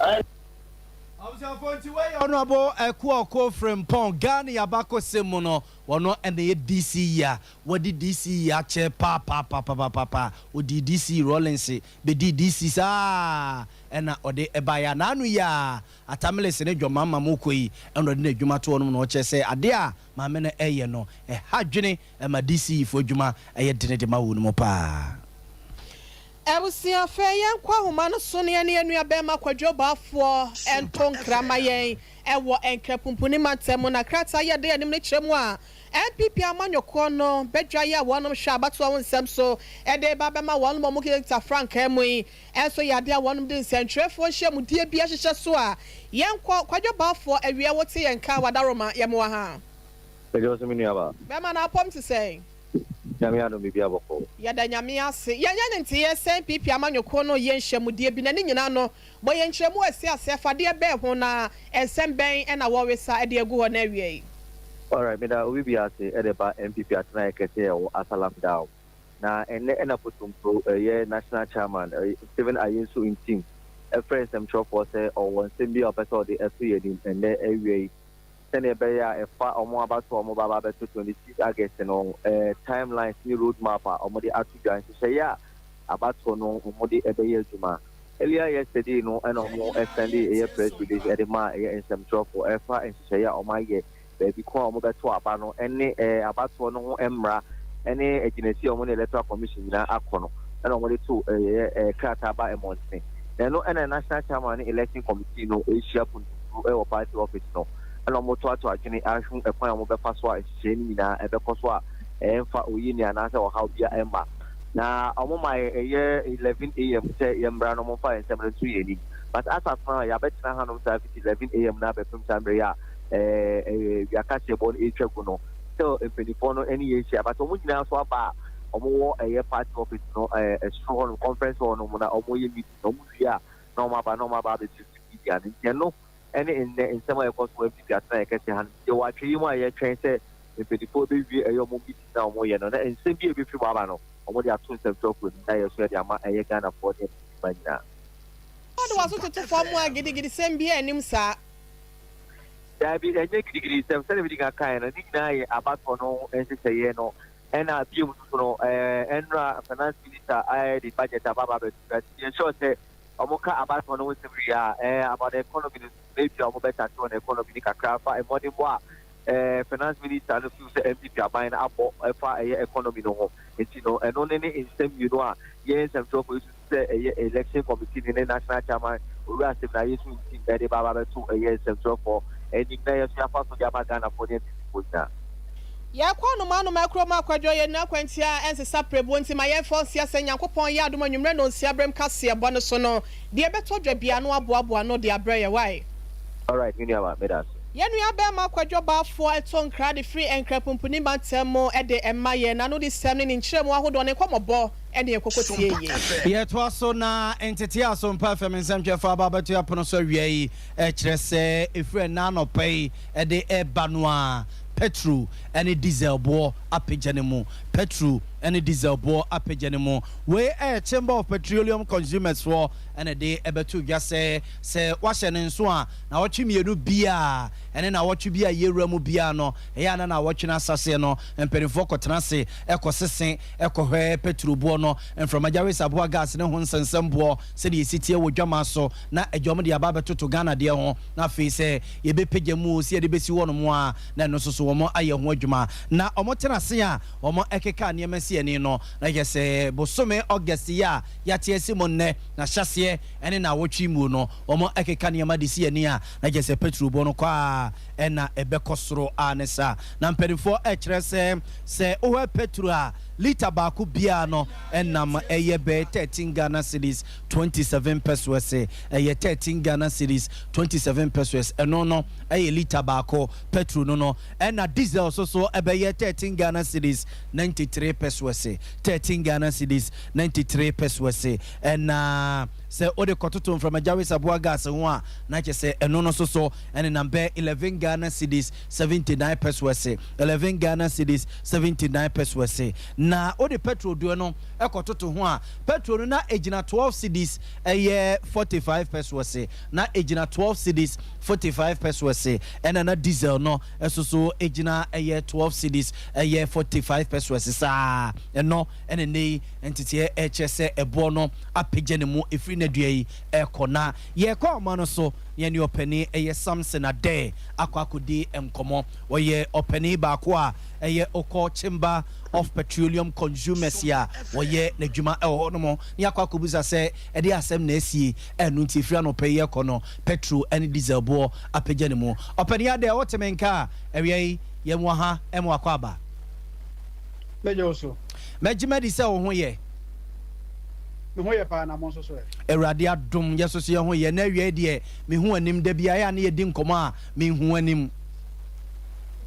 Abusuafoɔ nti wei yɛ Honourable Akuoko Frimpong, Ghana abakɔsɛm mu no ɔno na ɛyɛ DC yi a wadi DC yi akyɛ paapaapapaapa, ɔdii DC Rawlings bɛdii DC saa ara na ɔde baeɛ a n'ano yi ara Atta Mills ne Dwamma Moko yi na ɔde n'adwuma to hɔnom na ɔkyerɛ sɛ adeɛ a maame no reyɛ no ɛha adwene ma DCE foɔ adwuma yɛ dene de ma wɔn mu paa. Abusua, afei yɛnkɔ ahoma no so na yɛne yɛn nua barima Kwadwo Baafoɔ nto nkra ma yɛn wɔ Nkra Pumpuni mantam mu. Na krataa yi a ɛda yɛn anim no kyerɛ mu a NPP amanyɔkuo no badwa yi a wɔnom hwɛ abatoɔ ho nsɛm so de reba abɛma wɔnom a wɔkita frankaa mu yi nso yɛ adeɛ a wɔnom de nsɛntwerɛfoɔ nhyiamudie bi ahyehyɛ so a yɛnkɔ. Kwadwo Baafoɔ, awia wote yɛn nka wɔ Adaworoma, yɛmoa ha. Meda wo ase me nuabaa. Bɛrima no apɔm te sɛn? Nyame adom biribiara bɔkɔɔ. Yɛda Nyame ase. Yɛnyɛ ne nteyɛ sɛ NPP amanyɔkuo no yɛ nhyiamudeɛ bi na ne nyinaa no bɔ yɛn nkyerɛmu a ɛsi aseɛ fa deɛ bɛn ho na nsɛm bɛn na wɔresa de agu hɔ na awiei. Alright, meda obi biara ase de ba NPP atenaeɛ kɛseɛ a ɛwɔ Asalam Dao. Na ɛnnɛ ɛna Potompro ɛyɛ National Chairman Stephen Ayensu Ntim ɛfrɛɛ nsɛmtwerɛfoɔ sɛ ɔwɔ nsɛm bi a ɔpɛ sɛ ɔde ɛto yɛn anim ɛnnɛ awia yi sɛdeɛ ɛbɛyɛ a ɛfa wɔn abatoɔ a wɔba abɛto 26 August no timelines ne road map a wɔde ato dwa, nhyehyɛeɛ a abatoɔ no wɔde ɛbɛyɛ adwuma. Earlier yesterday no ɛna wɔn sɛnde ɛyɛ press release ɛde maa ɛyɛ nsɛmtwerɛfoɔ ɛfa nhyehyɛeɛ a wɔayɛ, baabi ko a wɔbɛto aba no ne abatoɔ no ho mmara ne agyinasie a wɔne Electoral Commission nyinaa akɔ no na wɔde to ɛyɛ krataa ba mmɔntene. Na ɛno na National Chairman ne Election Committee no rehyia puntumpuru wɔ party office no na wɔtoatoa adwene ahu ɛkwan a wɔbɛfa so a nhyehyɛeɛ no nyinaa ɛbɛkɔ so a ɛmfa oyini anaasɛ ɔhaw biara mma. Na wɔma yɛ ɛyɛ 11 am sɛ yɛmmra na wɔmfa nsɛm no nto yɛn anim. But as at now yɛabɛtena hanom saa fiti 11 am no abɛpem saa mmerɛ yi a wia kaseɛbɔ no ɛretwa gu no, still mpanimfoɔ no ne yɛn hyia, but wɔn nyinaa nso aba a wɔwɔ ɛyɛ party office no ɛsoro hɔ no, conference hall no mu na wɔyɛ meeting na wɔn wie a na wɔn aba na wɔn aba abɛtutu media no. Nti ɛno ɛne nnɛ nsɛm a ɛkɔ so wɔ NPP atena yɛ kɛse ha no. Yɛwɔ atwɛyi mu a yɛtwɛn sɛ mpanimfoɔ bɛwie ɛyɛ wɔn meeting na wɔyɛ no na nsɛm bi a ebɛfiri mu aba no, wɔn de ato nsɛmtwerɛfoɔ anim na yɛ so yɛde ama ɛyɛ Ghanafoɔ ne NPP nyinaa. Wɔde w'aso toto fam a gidigidisɛm biara nnim saa. Daabi, ɛnyɛ gidigidi nsɛm. Sɛdeɛ medi kan kaeɛ no, ne nyinaa yɛ abatoɔ no nhyehyɛeɛ no. Ɛna bio nso so no, ɛnora Finance Minister ayɛ de budget aba aba abɛto dwa. Nti yɛ sure sɛ wɔn ka abatoɔ no ho nsɛm wie a, about the economy no, maybe a wɔn bɛ touch on economy no kakra fa mmɔdenbɔ a Finance Minister no feel sɛ NPP aban no abɔ ɛfa ɛyɛ economy no ho. Nti no, ɛno ne nsɛm mmienu a yɛn nsɛmtwerɛfoɔ yi susu sɛ ɛyɛ Election Committee ne ne National Chairman Owura Stephen Ayesu Ntim ɛde ba aba abɛto ɛyɛ nsɛmtwerɛfoɔ anim na yɛn nso yɛafa so de ama Ghanafoɔ ne NPP foɔ nyinaa. Yɛkɔ anomaa kurom akwadwo yɛn nua kwantia a ɛnsesa prɛbuo nti ma yɛmfa ɔnsia sɛ Nyankopɔn yɛ adom anwummerɛ na ɔnsia berɛm kaseɛ bɔ no so no deɛ ɛbɛtɔ dwa biara no aboaboa ano de abrɛ yɛ wae. Alright, me nua ba, meda ase. Yɛn nua bɛrima Kwadwo Baafoɔ ɛtɔ nkra de firi Nkra Pumpuni mantam mu de ɛma yɛn n'ano de sɛm ne ne nkyerɛmu ahodoɔ ne nkɔmmɔbɔ ne ɛkɔkɔ tie yie. Yɛtoa so na ntetee a Sompa FM nsɛmtwerɛfoɔ aba abɛto apono so awia yi kyerɛ sɛ ɛfiri ɛnnɛ anɔpa yi de reba no ara, pɛtro ne diesel boɔ apagya ne mu. Pɛtro ne diesel boɔ apagya ne mu. Wei yɛ Chamber of Petroleum Consumers foɔ na ɛde bɛto dwa sɛ, sɛ woahyɛ no nso a, nawɔtwe mmienu biara ne nawɔtwe bi a yɛwura mu biara no, ɛyɛ a na nawɔtwe no asaseɛ no, mpanimfoɔ kɔtena ase kɔsese kɔhwɛ pɛtro boɔ no, mframagya wesaboa gas ne ho nsɛnsɛm boɔ sɛdeɛ ɛsi teɛ wɔ dwaman so, na agya wɔn de aba abɛtoto Ghana deɛ ho, na afei sɛ yɛbɛpagya mu o, sɛ yɛde bɛsi hɔnom a, na ɛno nso so wɔn ayɛ ho adwuma. Na wɔtena ase a wɔkeka nneɛma si ani no, na kyerɛ sɛ bosome August yi a yɛate asi mu nnɛ, n'ahyɛaseɛ ne naawɔtwe mu no, wɔkeka nneɛma de si ani a, na kyerɛ sɛ petrol boɔ no kɔ ara na ɛbɛkɔ soro ara ne saa. Na mpanimfoɔ rekyerɛ sɛ, sɛ wohwɛ petrol a, lita baako biara no nam ɛyɛ bɛyɛ 13 Ghana cedis 27 pesewas. Ɛyɛ 13 Ghana cedis 27 pesewas. Ɛno no ɛyɛ lita baako petrol no no. Ɛna diesel nso so ɛbɛyɛ 13 Ghana cedis 93 pesewas. 13 Ghana cedis 93 pesewas. Ɛna sɛ wode kɔtoto mframagya wesaboa gas ho a, na kyerɛ sɛ ɛno no nso so ɛnenam bɛyɛ 11 Ghana cedis 79 pesewas. 11 Ghana cedis 79 pesewas. Na wode petrol deɛ no kɔtoto ho a, petrol no na ɛgyina 12 cedis ɛyɛ 45 pesewas. Na ɛgyina 12 cedis 45 pesewas. Ɛna na diesel no nso so ɛgyina ɛyɛ 12 cedis ɛyɛ 45 pesewas saa. Ɛno ɛna nnɛ yi nteteɛ ɛkyerɛ sɛ ɛboɔ no apagya ne mu ɛfiri n'adua yi ɛkɔ. Na yɛkɔ ɔma no so na yɛne ɔpanin ɛyɛ Samson Adɛ akɔ akɔdi nkɔmmɔ. Ɔyɛ ɔpanin baako a ɛyɛ ɔkɔ Chamber of Petroleum Consumers a wɔyɛ n'adwuma ɛwɔ hɔ nom, na yɛakɔ akɔbusa sɛ ɛde asɛm na asie ɛno nti ɛfiri anɔpa yi ɛkɔ no petrol ne diesel boɔ apagya ne mu. Ɔpanin Adɛ, wote me nka a, awia yi yɛn wɔ ha ɛma wakɔ aba. Mɛgye wo so. Mɛgye madi sɛ wo ho yɛ. Me ho yɛ paa, na mo nso so ɛ? Awurade adom, yɛ so so yɛ ho yɛ. Na awia yi deɛ mehu anim da biara yɛ a ne yɛdi nkɔmmɔ a menhu anim.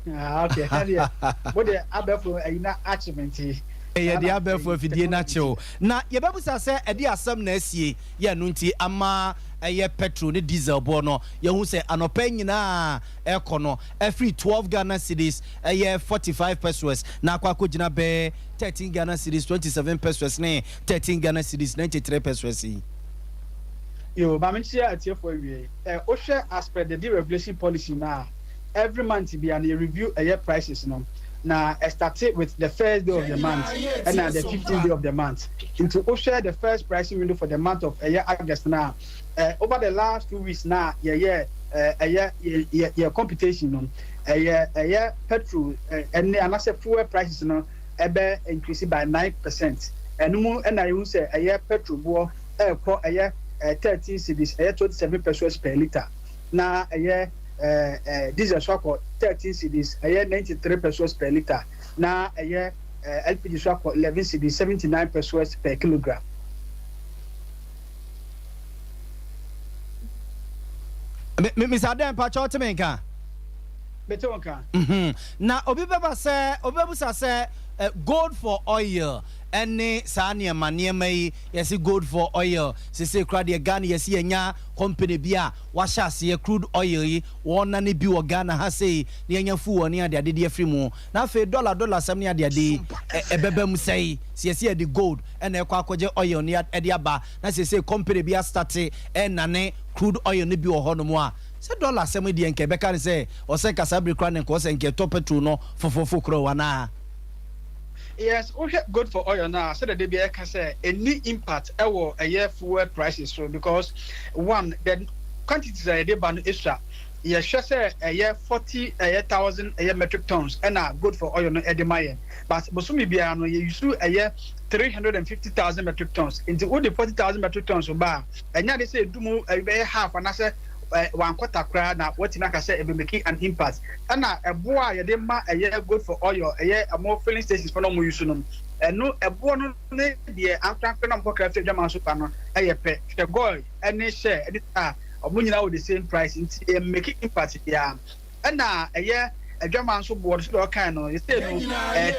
Ah, okay. Ɛdeɛ, mo deɛ abɛɛfo ayi na akye me nti. Yɛde abɛɛfo afidie no akyɛ wo. Na yɛbɛbisa sɛ ɛde asɛm na asie yɛ ɛno nti ama ɛyɛ petrol ne diesel boɔ no yɛhu sɛ anɔpa yi nyinaa ɛrekɔ no afiri 12 Ghana cedis ɛyɛ 45 pesewas na akɔ akɔgyina bɛyɛ 13 Ghana cedis 27 pesewas ne 13 Ghana cedis 93 pesewas yi. Yoo, ma menkyia atiefoɔ awiei. Ɛ, wohwɛ as per the deregulation policy no a, every month biara no yɛ review ɛyɛ prices no. Na ɛ starte with the first day of the month ɛna the fifteenth day of the month. Nti wohwɛ the first pricing window for the month of ɛyɛ August no a, ɛ, over the last 2 weeks no a yɛyɛ ɛ, ɛyɛ yɛ, yɛ, yɛ computation no, ɛyɛ, ɛyɛ petrol ɛ, ɛne anaasɛ fuel prices no ɛbɛ increase by 9%. Ɛno mu ɛna yɛhu sɛ ɛyɛ petrol boɔ ɛrekɔ ɛyɛ 13 cedis ɛyɛ 27 pesewas per litre, na ɛyɛ diesel so akɔ 13 cedis ɛyɛ 93 pesewas per litre, na ɛyɛ LPG so akɔ 11 cedis 79 pesewas per kilogram. Mr. Adan mpakyɛ wote me nka? Mete wo nka. Na obi bɛba sɛ obi bɛbusa sɛ gold for oil ɛne saa nneɛma nneɛma yi, yɛsi gold for oil sese kura deɛ Ghana yɛsi yɛnya company bi a wahyɛ aseɛ crude oil yi wɔn nane bi wɔ Ghana ha sei na yɛnya fu wɔ ne adeade de afiri mu, na afei dollar dollar sɛm ne adeade yi ɛbɛbɛ mu sɛyi si yɛsi yɛde gold ɛna ɛkɔ akɔgye oil ne ɛde aba, na sese company bi astart ɛnane crude oil ne bi wɔ hɔnom a, sɛ dollar asɛm deɛ nka ɛbɛka ne sɛ ɔsɛ kasa bere kora ne nka ɔsɛ nka ɛtɔ petrol no fofofo korɔ wanaa? Yes, wohwɛ gold for oil na sɛdeɛ de bi ɛka sɛ ɛni impact ɛwɔ ɛyɛ fuel prices so, because one, the quantities a yɛde ba no esua. Yɛhwɛ sɛ ɛyɛ 40 ɛyɛ thousand ɛyɛ metric tons ɛna gold for oil no ɛde ma yɛn, but bosomi biara no yɛ use ɛyɛ 350,000 metric tons. Nti wode 40,000 metric tons ba a, ɛnya de sɛ edu mu ɛbɛyɛ half anaasɛ 1/4 koraa na wɔtumi aka sɛ ɛbɛ make an impact. Ɛna ɛboɔ a yɛde ma ɛyɛ gold for oil ɛyɛ ɛmo filling stations fɔ na ɔmo use no, ɛno ɛboɔ no ne deɛ ankorankora na ɔmo kɔkora fi adwama so ba no ɛyɛ pɛ. Hwɛ, Goil ɛne Shell ɛne a ɔmo nyinaa wɔ the same price, nti ɛ make impact biara. Ɛna ɛyɛ adwama nso boɔ no so deɛ ɔkan no yɛsɛ no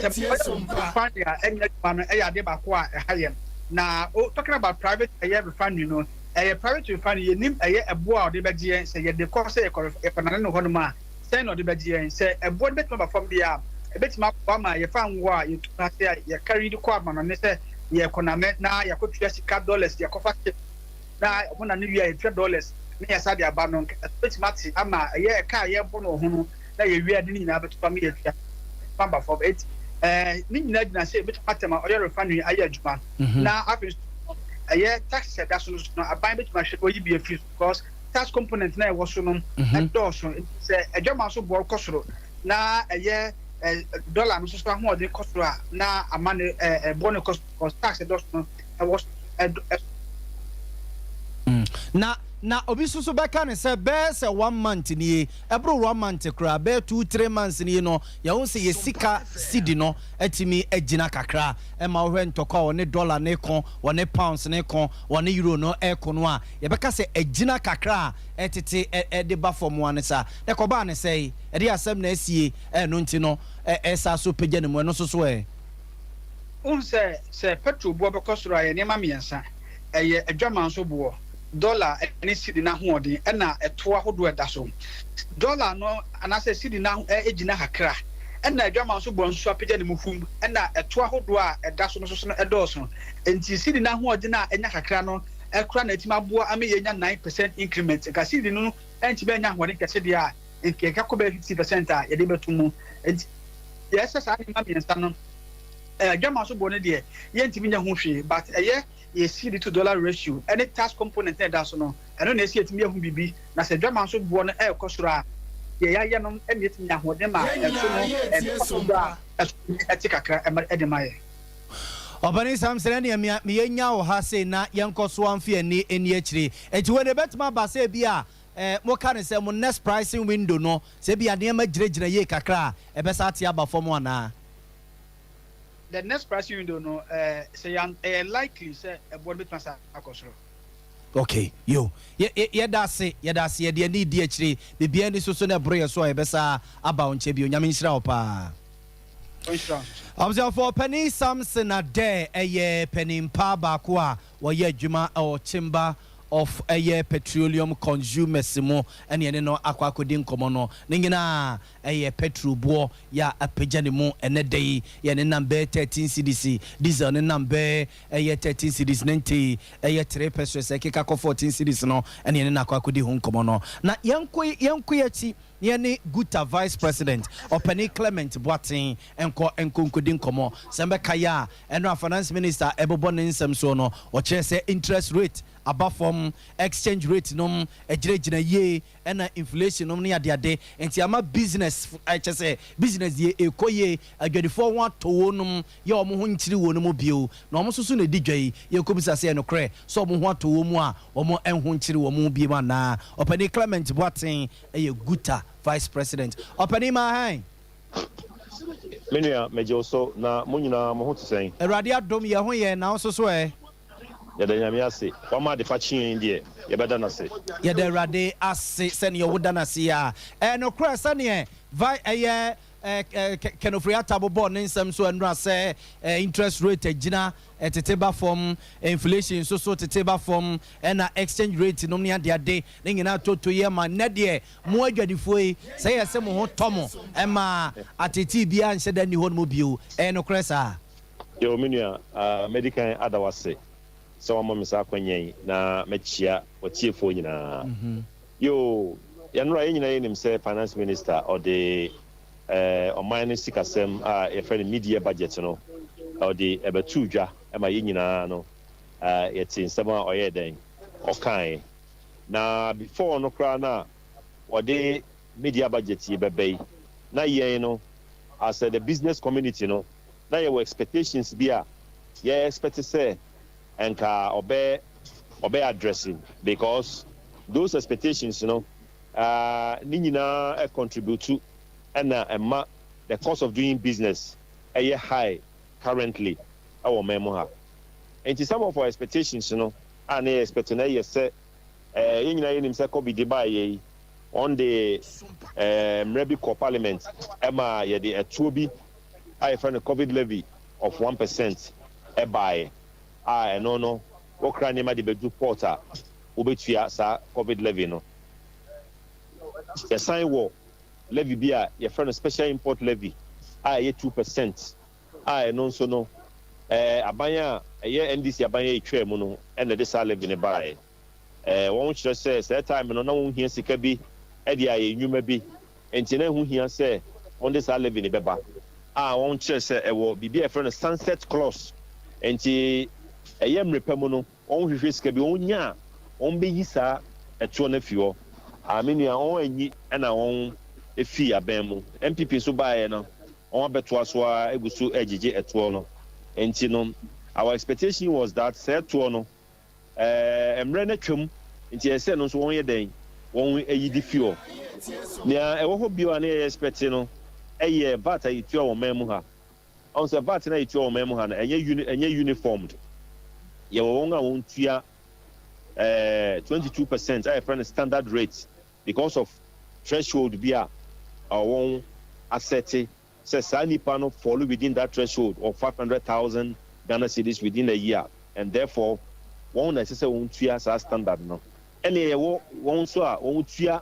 tɛm refinery a ɛnyɛ adwuma no ɛyɛ adeɛ baako a ɛha yɛn. Na o talking about private ɛyɛ refinery no, ɛyɛ private refinery, yɛnim ɛyɛ ɛboɔ a ɔde bɛgye yɛn sɛ yɛde kɔ sɛ yɛkɔ yɛkɔnane no hɔnom a, sɛn na ɔde bɛgye yɛn? Sɛ ɛboɔ no bɛtumi aba fam deɛ a, ɛbɛtumi aboa ma yɛfa ngo a yɛtu ase a yɛkari de kɔ amanɔne sɛ yɛkɔnane na yɛkɔtua sika dollars, yɛkɔfa ship na ɔmo na ne wie a yɛtua dollars ne yɛsa de aba no, ɛbɛtumi ate ama ɛyɛ ɛka a yɛbɔ no wɔ ho no na yɛwie de ne nyinaa bɛto fam, yɛtua aba fam. Eti ne nyinaa gyina sɛ ebɛtumi atɛm a ɔyɛ refinery ayɛ adwuma. Na afei nso ɛyɛ tax ɛda so no so no, aban bɛtumi ahwɛ ɔyi bi afiri so, because tax component na ɛwɔ so no ɛdɔɔso. Nti sɛ adwama nso boɔ kɔ soro na ɛyɛ dollar no nso so ahoɔden kɔ soro a, na ama ne ɛboɔ no kɔ soro because tax ɛdɔɔso no ɛwɔ so ɛdɔ ɛ. Na obi nso so bɛka ne sɛ bɛyɛ sɛ one month nie, ɛboro one month koraa, bɛyɛ 2, 3 months nie no, yɛho sɛ yɛ sika cedi no atumi agyina kakra. Ɛma wohwɛ ntɔkwa a wɔne dollar ne ko, wɔne pounds ne ko, wɔne euro no ɛko no a, yɛbɛka sɛ agyina kakra a ɛtete ɛde ba fam a ne saa na ɛkɔbaa ne sɛ ɛde asɛm na asie ɛno nti no ɛsa so pagya ne mu ɛno nso so ɛ. Wohu sɛ petrol boɔ bɛkɔ soro a, yɛ nneɛma mmiɛnsa: ɛyɛ adwama nso boɔ, dollar ne cedi n'ahoɔden, ɛna ɛto ahodoɔ ɛda so. Dollar no anaasɛ cedi no gyina kakra, ɛna adwama nso boɔ nso so apagya ne mu hum, ɛna ɛto ahodoɔ a ɛda so no nso so no ɛdɔɔso. Nti cedi n'ahoɔden a ɛnya kakra no ɛkora na ɛtumi aboa ama yɛnya 9% increment. Nka cedi no ɛntumi anya ahoɔden kɛse deɛ a, nka ɛka kɔ bɛyɛ 50% a yɛde bɛto mu. Nti yɛsɛ saa nneɛma mmiɛnsa no, adwama nso boɔ no deɛ, yɛntumi nya ho hwee, but ɛyɛ yɛ cedi to dollar ratio ɛne tax component na ɛda so no, ɛno na esi yɛtumi yɛho biribi. Na sɛ adwama nso boɔ no ɛrekɔ soro a, deɛ yɛayɛ no ɛna yɛtumi nya ahoɔden ma ɛso no ɛkɔ soro a, ɛso ɛte kakra ɛma ɛde ma yɛ. Ɔbɛne Samson, ɛneɛ meyɛnya wo ha sei na yɛnkɔ so amfe ani ani akyire. Enti wei de bɛtumi aba sɛ bi a moka ne sɛ mo next pricing window no, sɛ bi a nneɛma gyinagyina yie kakra a, ɛbɛsa ate aba fam anaa? The next pricing window no, sɛ yan ɛyɛ likely sɛ ɛboɔ no bɛtumi asa akɔ soro. Okay, yo, yɛda ase, yɛda ase. Yɛde ani di akyire, biribiara ni so so na ɛboro yɛ so a, yɛbɛsa aba wo nkyɛn bio. Nyame nhyira wo paa. Ɔnhyira wo nso. Abusuafoɔ, Panin Samson Adair yɛ panin pa baako a wɔyɛ adwuma wɔ Chamber of ɛyɛ Petroleum Consumers mu ɛne yɛne no akɔ akɔdi nkɔmmɔ no. Ne nyinaa ɛyɛ petrol boɔ yɛ a apagya ne mu ɛnɛ da yi yɛ ne nam bɛyɛ 13 cedis, diesel ne nam bɛyɛ ɛyɛ 13 cedis 90 ɛyɛ 3 pesewas, ɛkeka kɔ 14 cedis no, ɛne yɛne no akɔ akɔdi ho nkɔmmɔ no. Na yɛnkɔ yɛakyi na yɛne GUTA Vice President, Ɔpanin Clement Boateng, nkɔ nkɔnkɔdi nkɔmmɔ. Sɛ mbɛka yɛ a, ɛno a Finance Minister ɛbobɔ ne nsɛm soɔ no, ɔkyerɛ sɛ interest rate aba fam, exchange rate nom agyinagyina yie, ɛna inflation nom ne adeade, nti ama business ɛkyɛ sɛ business deɛ ɛkɔ yie, adwadifoɔ ho atɔ wɔn nom yɛ wɔn ho nkyiri wɔn mu bio, na wɔn nso so na ɛdi dwa yi. Yɛkɔbisa sɛ ɛnokorɛ sɛ wɔn ho atɔ wɔn mu a wɔn ho nkyiri wɔn mu bio anaa. Ɔpanin Clement Boateng ɛyɛ GUTA Vice President. Ɔpanin Mahan. Me nua, megye wo so, na mo nyinaa mo ho te sɛn? Awurade adom, yɛn ho yɛ, na wo nso so ɛ? Yɛda Nyame ase. Wama ade pa kye yɛn deɛ, yɛbɛda no ase. Yɛda Awurade ase sɛdeɛ woda no ase yi a. Ɛyɛ nokorɛ sɛdeɛ vi ɛyɛ Ken Ofori-Atta bobɔɔ ne nsɛm so nnora sɛ interest rate agyina tete ba fam, inflation nso so tete ba fam, ɛna exchange rate nom ne adeade ne nyinaa toto yɛ ma nnɛ deɛ mo adwadifoɔ yi sɛ yɛ sɛ mo ho tɔ mo ɛma atetee biara nhyɛ da nni hɔ nom bio. Ɛyɛ nokorɛ saa? Yo, me nua, mɛdi kan ada wo ase sɛ woama me saa akwanya yi na mɛkyia w'atiefoɔ nyinaa. Yo, yɛnora yɛn nyinaa yɛnim sɛ Finance Minister ɔde ɔman no sikasɛm a yɛfrɛ no mid-year budget no, ɔde ɛbɛtoo dwa ma yɛn nyinaa no yɛte nsɛm a ɔyɛɛ dɛn ɔkaeɛ. Na before no koraa no a wɔde mid-year budget yi bɛba yi, na yɛn no as the business community no, na yɛwɔ expectations bi a yɛ expect sɛ nka ɔbɛ address, because those expectations no ne nyinaa contribute ɛna ɛma the cost of doing business ɛyɛ high currently ɛwɔ ɔman mu ha. Nti some of our expectations no a na yɛ expect no ɛyɛ sɛ yɛn nyinaa yɛnim sɛ COVID de baayɛ yi, wɔn de mmerɛ bi kɔ parliament ɛma yɛde ɛtoɔ bi a yɛfrɛ no COVID levy of 1% ɛbaeɛ a ɛno no wɔkra nneɛma de bɛdu port a, wobɛtua saa COVID levy no. Yɛsan wɔ levy bi a yɛfrɛ no special import levy a ɛyɛ 2% a ɛno nso no aban a ɛyɛ NDC aban a ɛtwa mu no ɛna ɛde saa levy no baeɛ. Wɔn kyerɛ sɛ saa time no na wɔn hia sika bi ɛde ayɛ nnwuma bi, nti na ɛho hia sɛ wɔn de saa levy no bɛba, a wɔn kyerɛ sɛ ɛwɔ biribi a yɛfrɛ no sunset clause, nti ɛyɛ mmerɛ pa mu no wɔn hwehwɛ sika bi wɔn nya a wɔn bɛyi saa ɛtoɔ no afi hɔ. A me nua, wɔn anyi ɛna wɔn efi abɛn mu. NPP nso baeɛ no, wɔn abɛtoa so a egu so ɛgyegye ɛtoɔ no. Nti no our expectation was that sɛ ɛtoɔ no mmerɛ no atwam nti ɛsɛ no nso wɔn yɛ dɛn wɔn ayi di fi hɔ. Nea ɛwɔ hɔ bio a ne yɛ expect no ɛyɛ VAT a yɛtua wɔ man mu ha. Ɔn sɛ VAT na yɛtua wɔ man mu ha no ɛnyɛ uniformed. Yɛwɔ wɔn a wɔn tua 22% a yɛfrɛ no standard rate because of threshold bi a wɔn asɛte sɛ saa nipa no fall within that threshold of 500,000 Ghana cedis within a year, and therefore wɔn na ɛsɛ sɛ wɔn tua saa standard no. Ɛna yɛwɔ wɔn nso a wɔn tua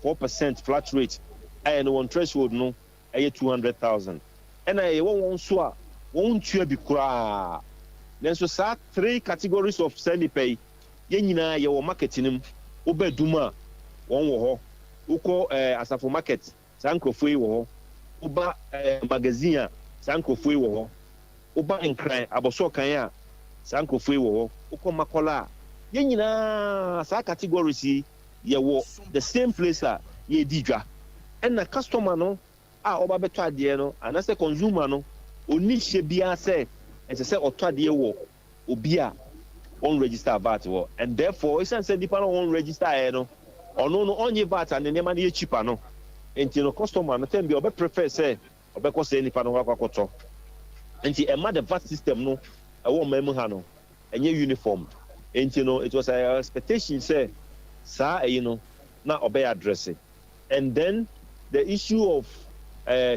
4% flat rate a ɛno wɔn threshold no ɛyɛ 200,000. Ɛna yɛwɔ wɔn nso a wɔn tua bi koraa. Nanso saa three categories of saa nipa yi, yɛn nyinaa yɛwɔ market no mu. Wobɛ dum a, wɔn wɔ hɔ. Wokɔ Asafo Market, saa nkurɔfoɔ yi wɔ hɔ. Woba Magazine a, saa nkurɔfoɔ yi wɔ hɔ. Woba Nkran Abɔsɔ kan a, saa nkurɔfoɔ yi wɔ hɔ. Wokɔ Makɔla a, yɛn nyinaa saa categories yi yɛwɔ the same place a yɛredi dwa. Ɛna customer no a ɔba bɛtɔ adeɛ no anaasɛ consumer no, onni hyɛ biara sɛ ɛsɛ sɛ ɔtɔ adeɛ wɔ obi a wɔn register VAT wɔ, and therefore esan sɛ nipa no wɔn register yɛ no, ɔno no ɔnye VAT a ne nneɛma no yɛ cheaper no, nti no customer no tɛn bi ɔbɛ prefer sɛ ɔbɛkɔ sɛ nipa no hɔ akɔ akɔtɔ. Nti ɛma the VAT system no ɛwɔ ɔman mu ha no ɛnyɛ uniform. Nti no it was our expectation sɛ saa ɛyi no na ɔbɛyɛ address. And then the issue of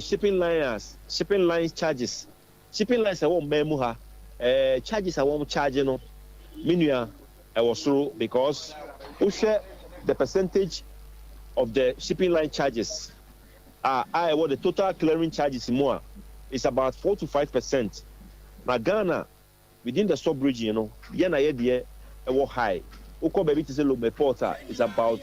Shipping lines, shipping lines charges, shipping lines a ɛwɔ mmaa mu ha, charges a wɔn charge no, me nua, ɛwɔ soro because wohwɛ the percentage of the shipping line charges a ɛwɔ the total clearing charges mu a, it's about 4 to 5%. Na Ghana, within the sub region no, yɛn na yɛ deɛ ɛwɔ high. Wokɔ baabi te sɛ Lome Port a, it's about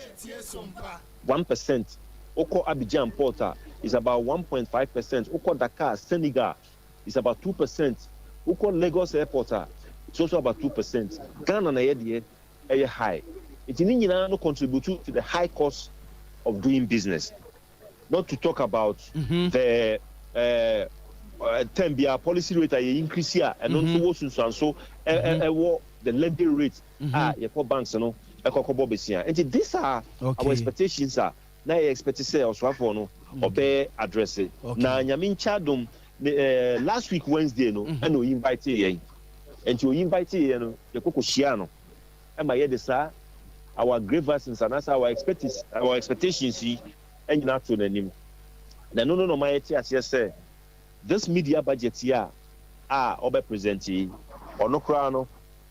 1%. Wokɔ Abidjan Port a, it's about 1.5%. Wokɔ Dakar, Senegal, it's about 2%. Wokɔ Lagos Airport a, it's also about 2%. Ghana na yɛ deɛ ɛyɛ high. Nti ne nyinaa no contribute to the high cost of doing business, not to talk about the term bia policy rate a yɛ increase a, ɛno nso wɔ sunsuanso ɛwɔ the lending rate a yɛkɔ banks no ɛkɔkɔ bɔ besia. Nti these are our expectations a na yɛ expect sɛ ɔsoafoɔ no ɔbɛyɛ address. Na Nyame nkyɛ adom ne last week Wednesday no ɛna oyi invite yɛn. Nti oyi invite yɛn no, yɛkɔ kɔ hyia no, ɛma yɛde saa our grievances anaasɛ our expectations yi ɛnyina to n'anim. Na ɛno no na ɔma yɛte aseɛ sɛ this mid-year budget yi a ɔbɛ present yi, ɔno koraa no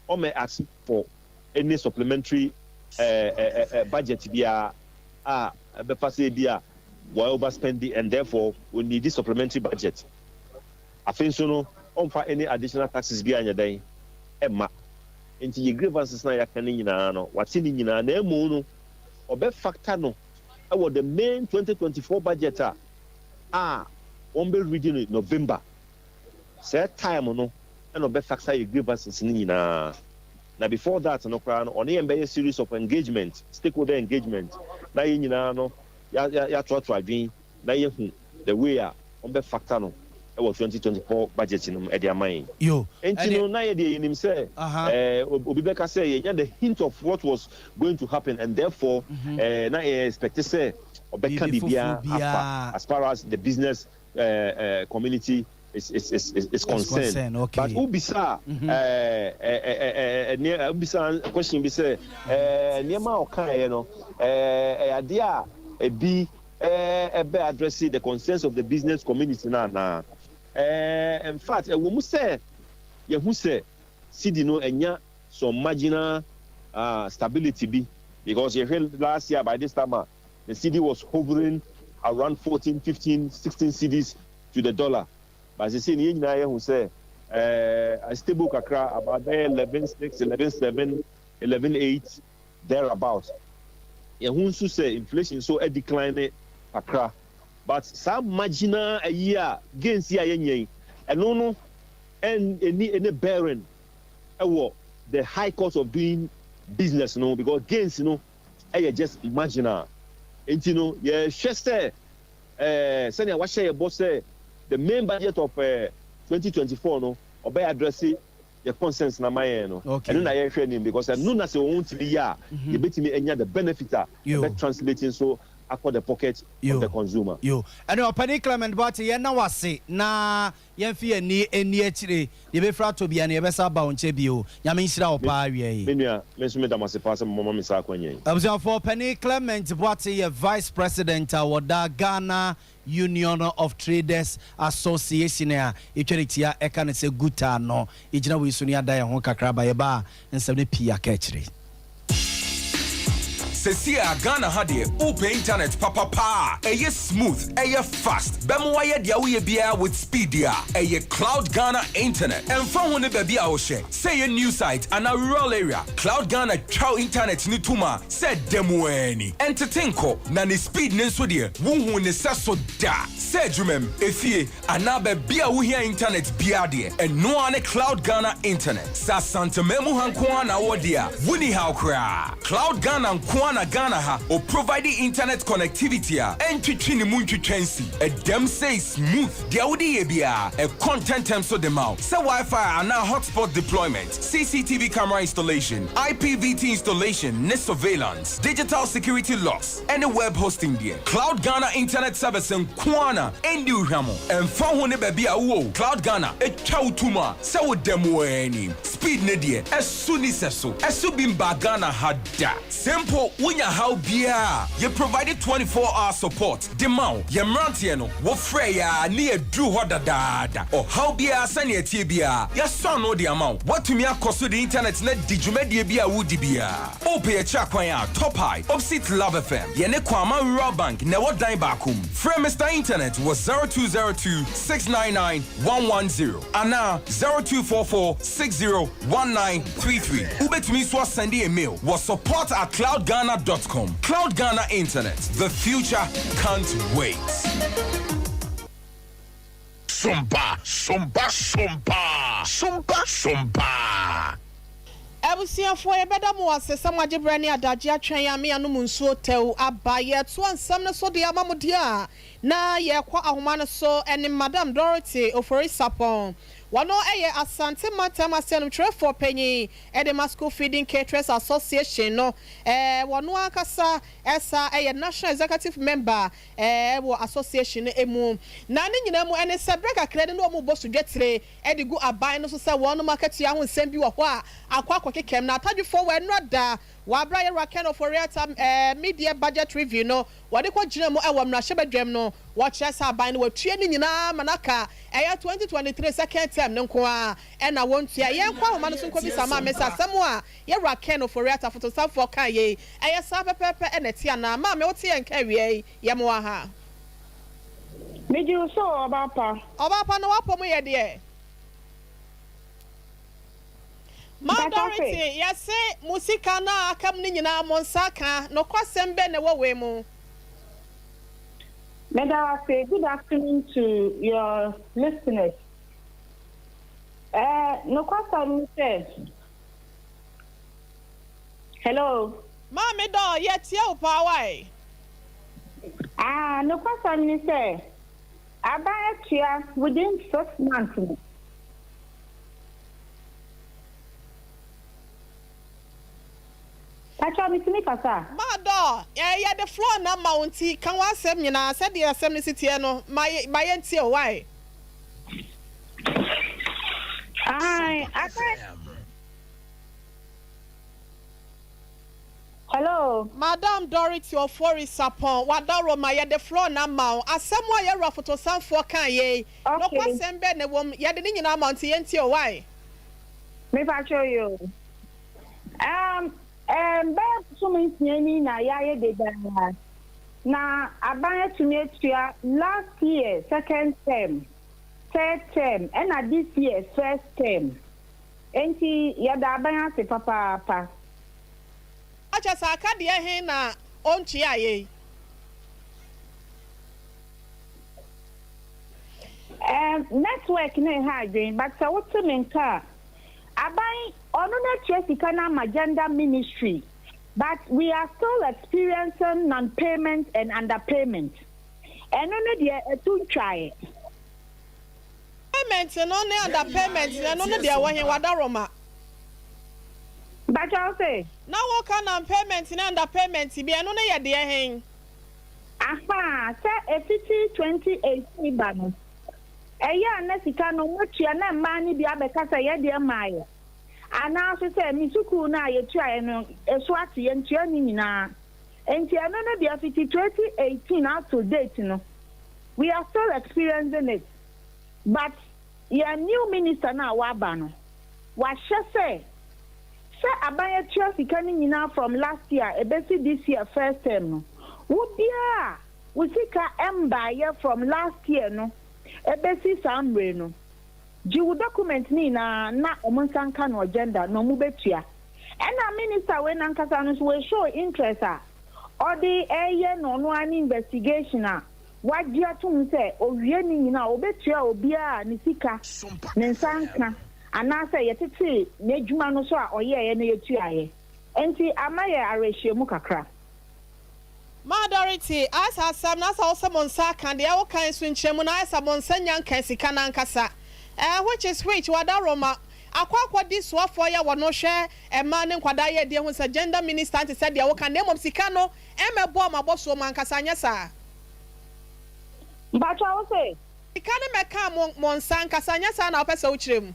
ɔmɛ ask for any supplementary budget biara a ɛbɛfa sɛ bi a wɔn overspending and therefore we need this supplementary budget. Afei nso no, ɔmfa any additional taxes bi anyɛ dɛn ɛma. Nti yɛ grievances na yɛaka no nyinaa no, wate ne nyinaa, na emu no ɔbɛ factor no ɛwɔ the main 2024 budget a wɔn bɛ read no November. Sɛ time no ɛna ɔbɛ factor yɛ grievances no nyinaa. Na before that no koraa no, ɔne yɛn bɛyɛ series of engagement, stakeholder engagement, na yɛn nyinaa no yɛatoato adwene na yɛhu the way a wɔn bɛ factor no ɛwɔ 2024 budget no mu ɛde ama yɛn. Yo. Nti no, na yɛ deɛ yɛnim sɛ obi bɛka sɛ yɛnya the hint of what was going to happen and therefore na yɛ expect sɛ ɔbɛka biribi biribiara foforɔ afa as far as the business community is concerned. Concerned, okay. But ubisa ubisa question bi sɛ nneɛma a ɔkaeɛ no ɛyɛ adeɛ a ebi ɛbɛ address the concerns of the business community na anaa. In fact, ɛwɔ mu sɛ yɛhu sɛ cedi no ɛnya some marginal stability bi, because yɛhwɛ last year by this time a, the cedi was hovering around 14, 15, 16 cedis to the dollar, but sɛ ne yɛn nyinaa yɛhu sɛ stable kakra, about bɛyɛ 11.6, 11.7, 11.8 thereabout. Yɛhu nso sɛ inflation nso decline kakra, but saa marginal ayi a gains yi a yɛnya yi, ɛno no ɛn ɛni ɛne bearing ɛwɔ the high cost of doing business no, because gains no ɛyɛ just marginal. Nti no, yɛhwɛ sɛ sɛnea wahyɛ yɛ bɔ sɛ the main budget of 2024 no, ɔbɛyɛ address yɛ concerns na ma yɛn no. Ɛno na yɛhwɛ nim, because ɛno na sɛ wɔn tumi yɛ a, yɛbɛtumi anya the benefit a ɛbɛ translate nso akɔ the pocket of the consumer. Yo, ɛne ɔpani Clement Boate, yɛn na wase na yɛmfi yɛni ani akyire deɛ yɛbɛfiri atɔ bia no, yɛbɛsa aba wo nkyɛ bio. Nyame nhyira wo paa awia yi. Me nua, me nso meda mo ase paa sɛ moma me saa akwanya yi. Abusuafoɔ, ɔpani Clement Boate yɛ vice president a wɔda Ghana Union of Traders Association a ɛtwa ne tia ɛka ne sɛ GUTA no. Yɛgyina wei so no, yɛada yɛn ho kakra ba, yɛba a, nsɛm no pii aka akyire. Sɛsi a Ghana ha deɛ, wopɛ internet papapa a ɛyɛ smooth, ɛyɛ fast, bɛma wayɛ deɛ woyɛ biara with speed a, ɛyɛ Cloud Ghana Internet. Ɛmfa ho ne baabi a wohyɛ, sɛ ɛyɛ new site anaa rural area, Cloud Ghana twa internet ne tom a sɛ dɛm ani ɛntete nkɔ. Na ne speed ne nso deɛ, wohu ne sɛ so da sɛ adwumam, efie anaa baabi a wohia internet biara deɛ, ɛnoa ne Cloud Ghana Internet. Sɛ Asanteman mu ha nko ara na wɔ deɛ a, woni haw koraa. Cloud Ghana nko ara na Ghana ha o provide internet connectivity a ɛntwitwi ne mu ntwitwa nsi ɛdɛm sɛ smooth. Deɛ wode yɛ biara, ɛkɔ ntɛntɛm so de ma wo, sɛ WiFi anaa hotspot deployment, CCTV camera installation, IPVT installation ne surveillance, digital security locks ɛne web hosting deɛ, Cloud Ghana Internet Service nko ara na ɛndi hwam. Ɛmfa ho ne baabi a wowɔ, Cloud Ghana ɛtwa wo tom a sɛ wo dɛm wɔ anim. Speed ne deɛ, ɛso ni sɛ so ɛso bi mba Ghana ha da. Simple. Wonya haw biara a, yɛ provide 24 hour support de ma wo. Yɛn mmeranteɛ no, wofrɛ yɛn a ne yɛduru hɔ dadaada. Ɔhaw biara sɛnea ɛteɛ biara, yɛasɔ ano de ama wo. Woatumi akɔ so de internet no adi dwumadie bi a woredi biara. Wopɛ yɛn akyiri akwan a, Top High, opposite Love FM. Yɛne Kwama Rural Bank na ɛwɔ dan baako mu. Frɛ Mister Internet wɔ 0202 699 110 anaa 0244 60 1933. Wobɛtumi nso asɛnde yɛn mail wɔ support at cloudghana dot com. Cloud Ghana Internet, the future can't wait. Sompa, sompa, sompa, sompa, sompa. Abusuafoɔ yɛbɛda mo ase sɛ moagye berɛ ne adagye atwɛn yɛn ame anom nsuo tɛw aba. Yɛretoa nsɛm no so de ama mo deɛ a na yɛrekɔ ahoma no so ne Madam Dorothy Ofori-Sarpong. Wɔno yɛ Asante Mantam Asɛnmtwerɛfoɔ Panyin de ma School Feeding Caterers Association no. Wɔno ankasa san yɛ National Executive Member wɔ Association no mu. Na ne nyinaa mu ne sɛ berɛ kakra ni na wɔrebɔ so dwetire de gu aban no so sɛ wɔnom akatua ho nsɛm bi wɔ hɔ a akɔ akɔkekam. Na atadwefoɔ wɔ nnora da wɔ aberɛ a Yɛwura Ken Ofori-Atta Mid-Year Budget Review no wɔde kɔgyina mu wɔ mmarahyɛbadwam no, wɔkyerɛ sɛ aban no watua ne nyinaa ma no aka ɛyɛ 2023 second term no nko ara na wɔntua. Yɛnkɔ ahoma no so nkɔbisa Maame sɛ asɛm a Yɛwura Ken Ofori-Atta Fotosanfoɔ kaeɛ yi, ɛyɛ saa pɛpɛɛpɛ na ɛte anaa? Maame, wote yɛn nka awia yi? Yɛmoa ha. Megye wo so o, ɔbaa pa. Ɔbaa pa, na w'apɔ mu yɛ deɛ? Ma Dorothy, yɛse mo sika no a aka mu no nyinaa mo nsa aka, nokwasɛm bɛn na ɛwɔ wei mu? Meda wo ase, good afternoon to your listeners. Eh, nokwasɛm ne sɛ, hello. Maame Dor, yɛtie wo paa wai. Ah, nokwasɛm ne sɛ, aban atua within 6 months no. Pakyɛw, metumi kasa? Ma Dor, yɛde floor no ama wo nti ka w'asɛm nyinaa sɛdeɛ asɛm no si teɛ no ma ma yɛntie wo wai. Ae, aban. Hello. Madam Dorothy Ofori Sarpong, w'adaworo ma yɛde floor no ama wo. Asɛm a yɛwura Fotosanfoɔ kaa yei, nokwasɛm bɛn na ɛwɔ mu? Yɛde ne nyinaa ama wo nti yɛntie wo, wai? Mepakyɛw yoo. Um, um, bɛyɛ bosome 6 ni na yɛayɛ dedaa na aban atumi atua last year second term, third term, ɛna this year first term. Enti yɛda aban ase papaapa. Akyɛ sɛ aka deɛ he na ɔntua yei? Um, network no ɛha adwen, but sɛ wote me nka a, aban ɔno no atua sika no ama Gender Ministry, but we are still experiencing non-payment and underpayment. Ɛno no deɛ ɛto ntwaeɛ. Payment no ne underpayment no, ɛno no deɛ ɛwɔ he? Wadaroma. Mpakyɛ wo se? Na woka non-payment ne underpayment bi, ɛno no yɛ deɛ he? Aha, sɛ ɛfiti 2018 ba no, ɛyɛ a na sika no moatua na mmaa no bi abɛka sɛ yɛ deɛ mmaeɛ, anaa nso sɛ me sukuu no a yɛtuaeɛ no ɛso ate, yɛntua ne nyinaa. Enti ɛno no deɛ fiti 2018 up to date no, we are still experiencing it. But yɛn new minister no a waba no, wahyɛ sɛ, sɛ aban atua sika no nyinaa from last year ɛbɛsi this year first term no, wo biara a wo sika mbaeɛ from last year no ɛbɛsi saa mmerɛ no, gye wo document no nyinaa na ɔmo nsa nka no agenda na ɔmo bɛtua. Ɛna minister wei nankasa no nso wei show interest a ɔde ɛyɛ no ɔno ara ne investigation a wagye atom sɛ owie ne nyinaa obetua obiara a ne sika ne nsa nka anaasɛ yɛtetee n'adwuma no so a ɔyɛeɛ no yɛtuaeɛ. Nti ama yɛ awerɛhyɛmu kakra. Ma Dorothy, ayɛ sɛ asɛm no asɛ wo sɛ mo nsa aka deɛ wo kan so nkyerɛmu no ayɛ sɛ mo nsa nya nka sika no ankasa eh, which is which Wadaroma akɔ akɔ di soafoɔ yɛ wɔ no hwɛ mmaa ne nkwadaa yɛ adie ho sɛ gender minister nte sɛ deɛ wo ka na mmom sika no mmɛbɔɔ mo abɔsoɔ mu ankasa anyɛ saa? Mpakyɛ wo se? Sika no mmɛkaa mo mo nsa ankasa anyɛ saa na wopɛ sɛ wo kyerɛ mu?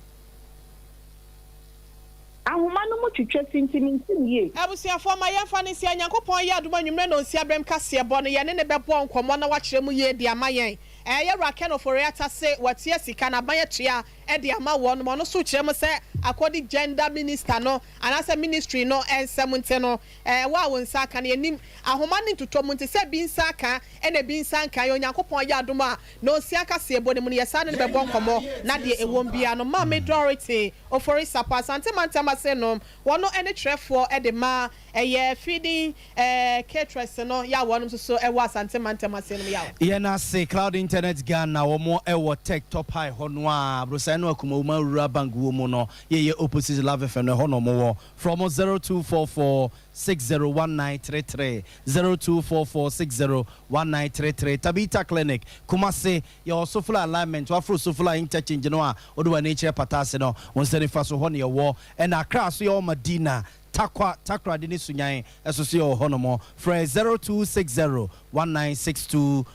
Ahoma no mu twitwa si nti mente no yie. Abusuafoɔ, ma yɛmfa no nsia. Nyankopɔn yɛ adom anwummerɛ nnɔnsia berɛm kaseɛbɔ no, yɛne no bɛbɔ nkɔmmɔ na wakyerɛ mu yie de ama yɛn. Ɛɛ, Yɛwura Ken Ofori-Atta se watua sika no, aban atua de ama wɔnom. Ɔno nso kyerɛ mu sɛ akɔdi Gender Minister no anaasɛ Ministry no nsɛm nti no, ɛɛ, wo a wo nsa aka no, yɛnnim. Ahoma no ntotɔ mu nti sɛ bi nsa aka ɛna bi nsa nka. Yɛ Onyankopɔn yɛ adom a, nnɔnsia kaseɛbɔ no mu no, yɛsan ne no bɛbɔ nkɔmmɔ na deɛ ɛwom biara no, Maame Dorothy Ofori Sapɔ, Asante mantam ase nom, wɔno ne twerɛfoɔ de ma ɛyɛ feeding caterers no yɛ a wɔnom nso so wɔ Asante mantam ase nom yaw. Yɛn ase Cloud Internet Ghana wɔn wɔ Tech Top High hɔ no a abrosan no Akumawuma Rural Bank wɔ mu no yɛ yɛ opposite Love FM no ɛhɔ na wɔn wɔ frɛ wɔn 0244 601933 0244 601933 Tabitha Clinic Kumasi Yɛwɔ Sofla Alignment, woaforo Sofla Interchange no a wode w'ani kyerɛ Pata ase no, wo nsa nifa so hɔ na yɛwɔ. Ɛna Accra so yɛwɔ Madina, Tarkwa, Takoradi ne Sunyani nso so yɛwɔ hɔnom. Frɛ 0260 196219,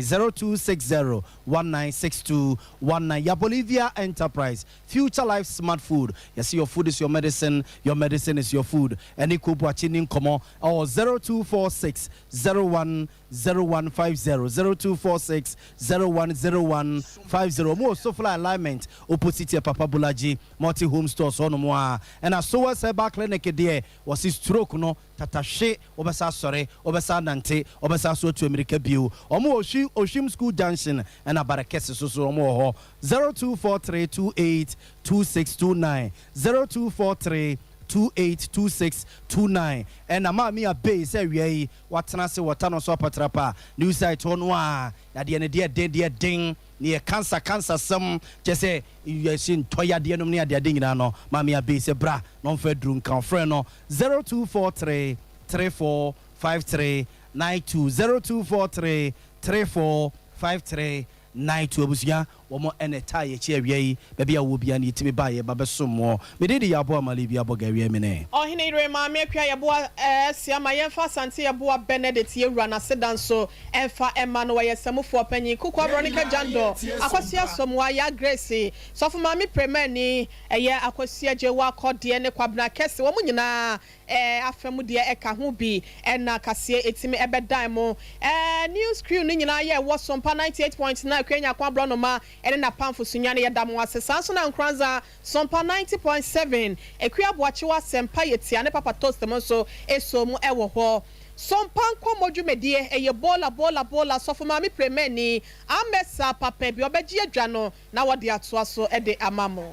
0260 196219. Ya Bolivia Enterprise, Future Life Smart Food, yɛse your food is your medicine, your medicine is your food. Ɛne Kobuakye nni nkɔmmɔ ɛwɔ 0246 01 0150 0246 010150. Ɔmo wɔ Sofla Alignment opposite yɛ Papa Bolaji Multi Home Stores hɔ nom a. Ɛna Sowers Herbal Clinic deɛ wɔse stroke no tatahwe wobɛsa asɔre wobɛsa anante wobɛsa so atu amirika bio. Ɔmo wɔ Ohwi Ohwim School Junction ɛna Barekɛse so so ɔmo wɔ hɔ 0243 28 2629 0243 28 2629. Ɛna Maame Abey sɛ awia yi Watena ase wɔ Tano so apatrapa new site hɔ no a yadeɛ no deɛ den deɛ den ne yɛ cancer cancer sɛm kyɛ sɛ yɛsi ntɔ yadeɛ nom ne adeade nyinaa no Maame Abey sɛ bra na ɔmfa aduru nka wo frɛ no 0243 34 53 92 0243 34 53 92 abusua wɔn na ɛtaa yɛn akyi awia yi, baabi a wowɔ biara no yɛtumi ba a yɛba bɛsom moɔ. Me din de Yaboah Mali Biabɔga awia yi me ne. Ɔhene yere Maame Akua Yeboah Asia ma yɛmfa Asante Yeboah Benedict Yewura n'aseda nso mfa mma no wɔyɛ Samufoɔ Panyin Kuku Veronica Jandor Akosua Somoa Yaa Grace Sɔfo Maame Premani ɛyɛ Akosua Gyewaa Kɔdeɛ ne Kwabena Kɛse wɔn nyinaa Ɛɛ afa mu deɛ ɛka ho bi ɛna kaseɛ ɛtumi ɛbɛdan mo. Ɛɛ news crew no nyinaa yɛ ɛwɔ Sompa 98.9 Akua Nyarko Aborɔnoma ɛne napamfo Sunyani yɛda mo ase. Saa nso na Nkoranza Sompa 90.7 Akua Aboakyewa Asɛmpa Yɛtia ne Papa Toast mo nso ɛsoo mu ɛwɔ hɔ. Sompa nkɔmmɔ dwumadie ɛyɛ Bola Bola Bola Sɔfo Maame Premani Amɛsa Papa bi ɔbɛgye adwa no na wɔde atoa so de ama mo.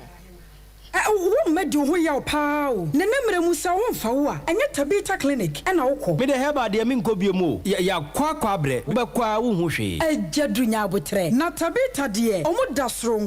Ɛ wo mma di wo ho yaw paa o. Nene mmerɛ mu sɛ wo nfa wo a ɛnyɛ Tabitha clinic ɛna wo kɔ. Me deɛ herbal deɛ menkɔ biom o. Yɛakɔ akɔ abrɛ, wobɛkɔ ara wonhu hwee. Agya Duru nya aboterɛ. Na Tabitha deɛ ɔmo da soronko.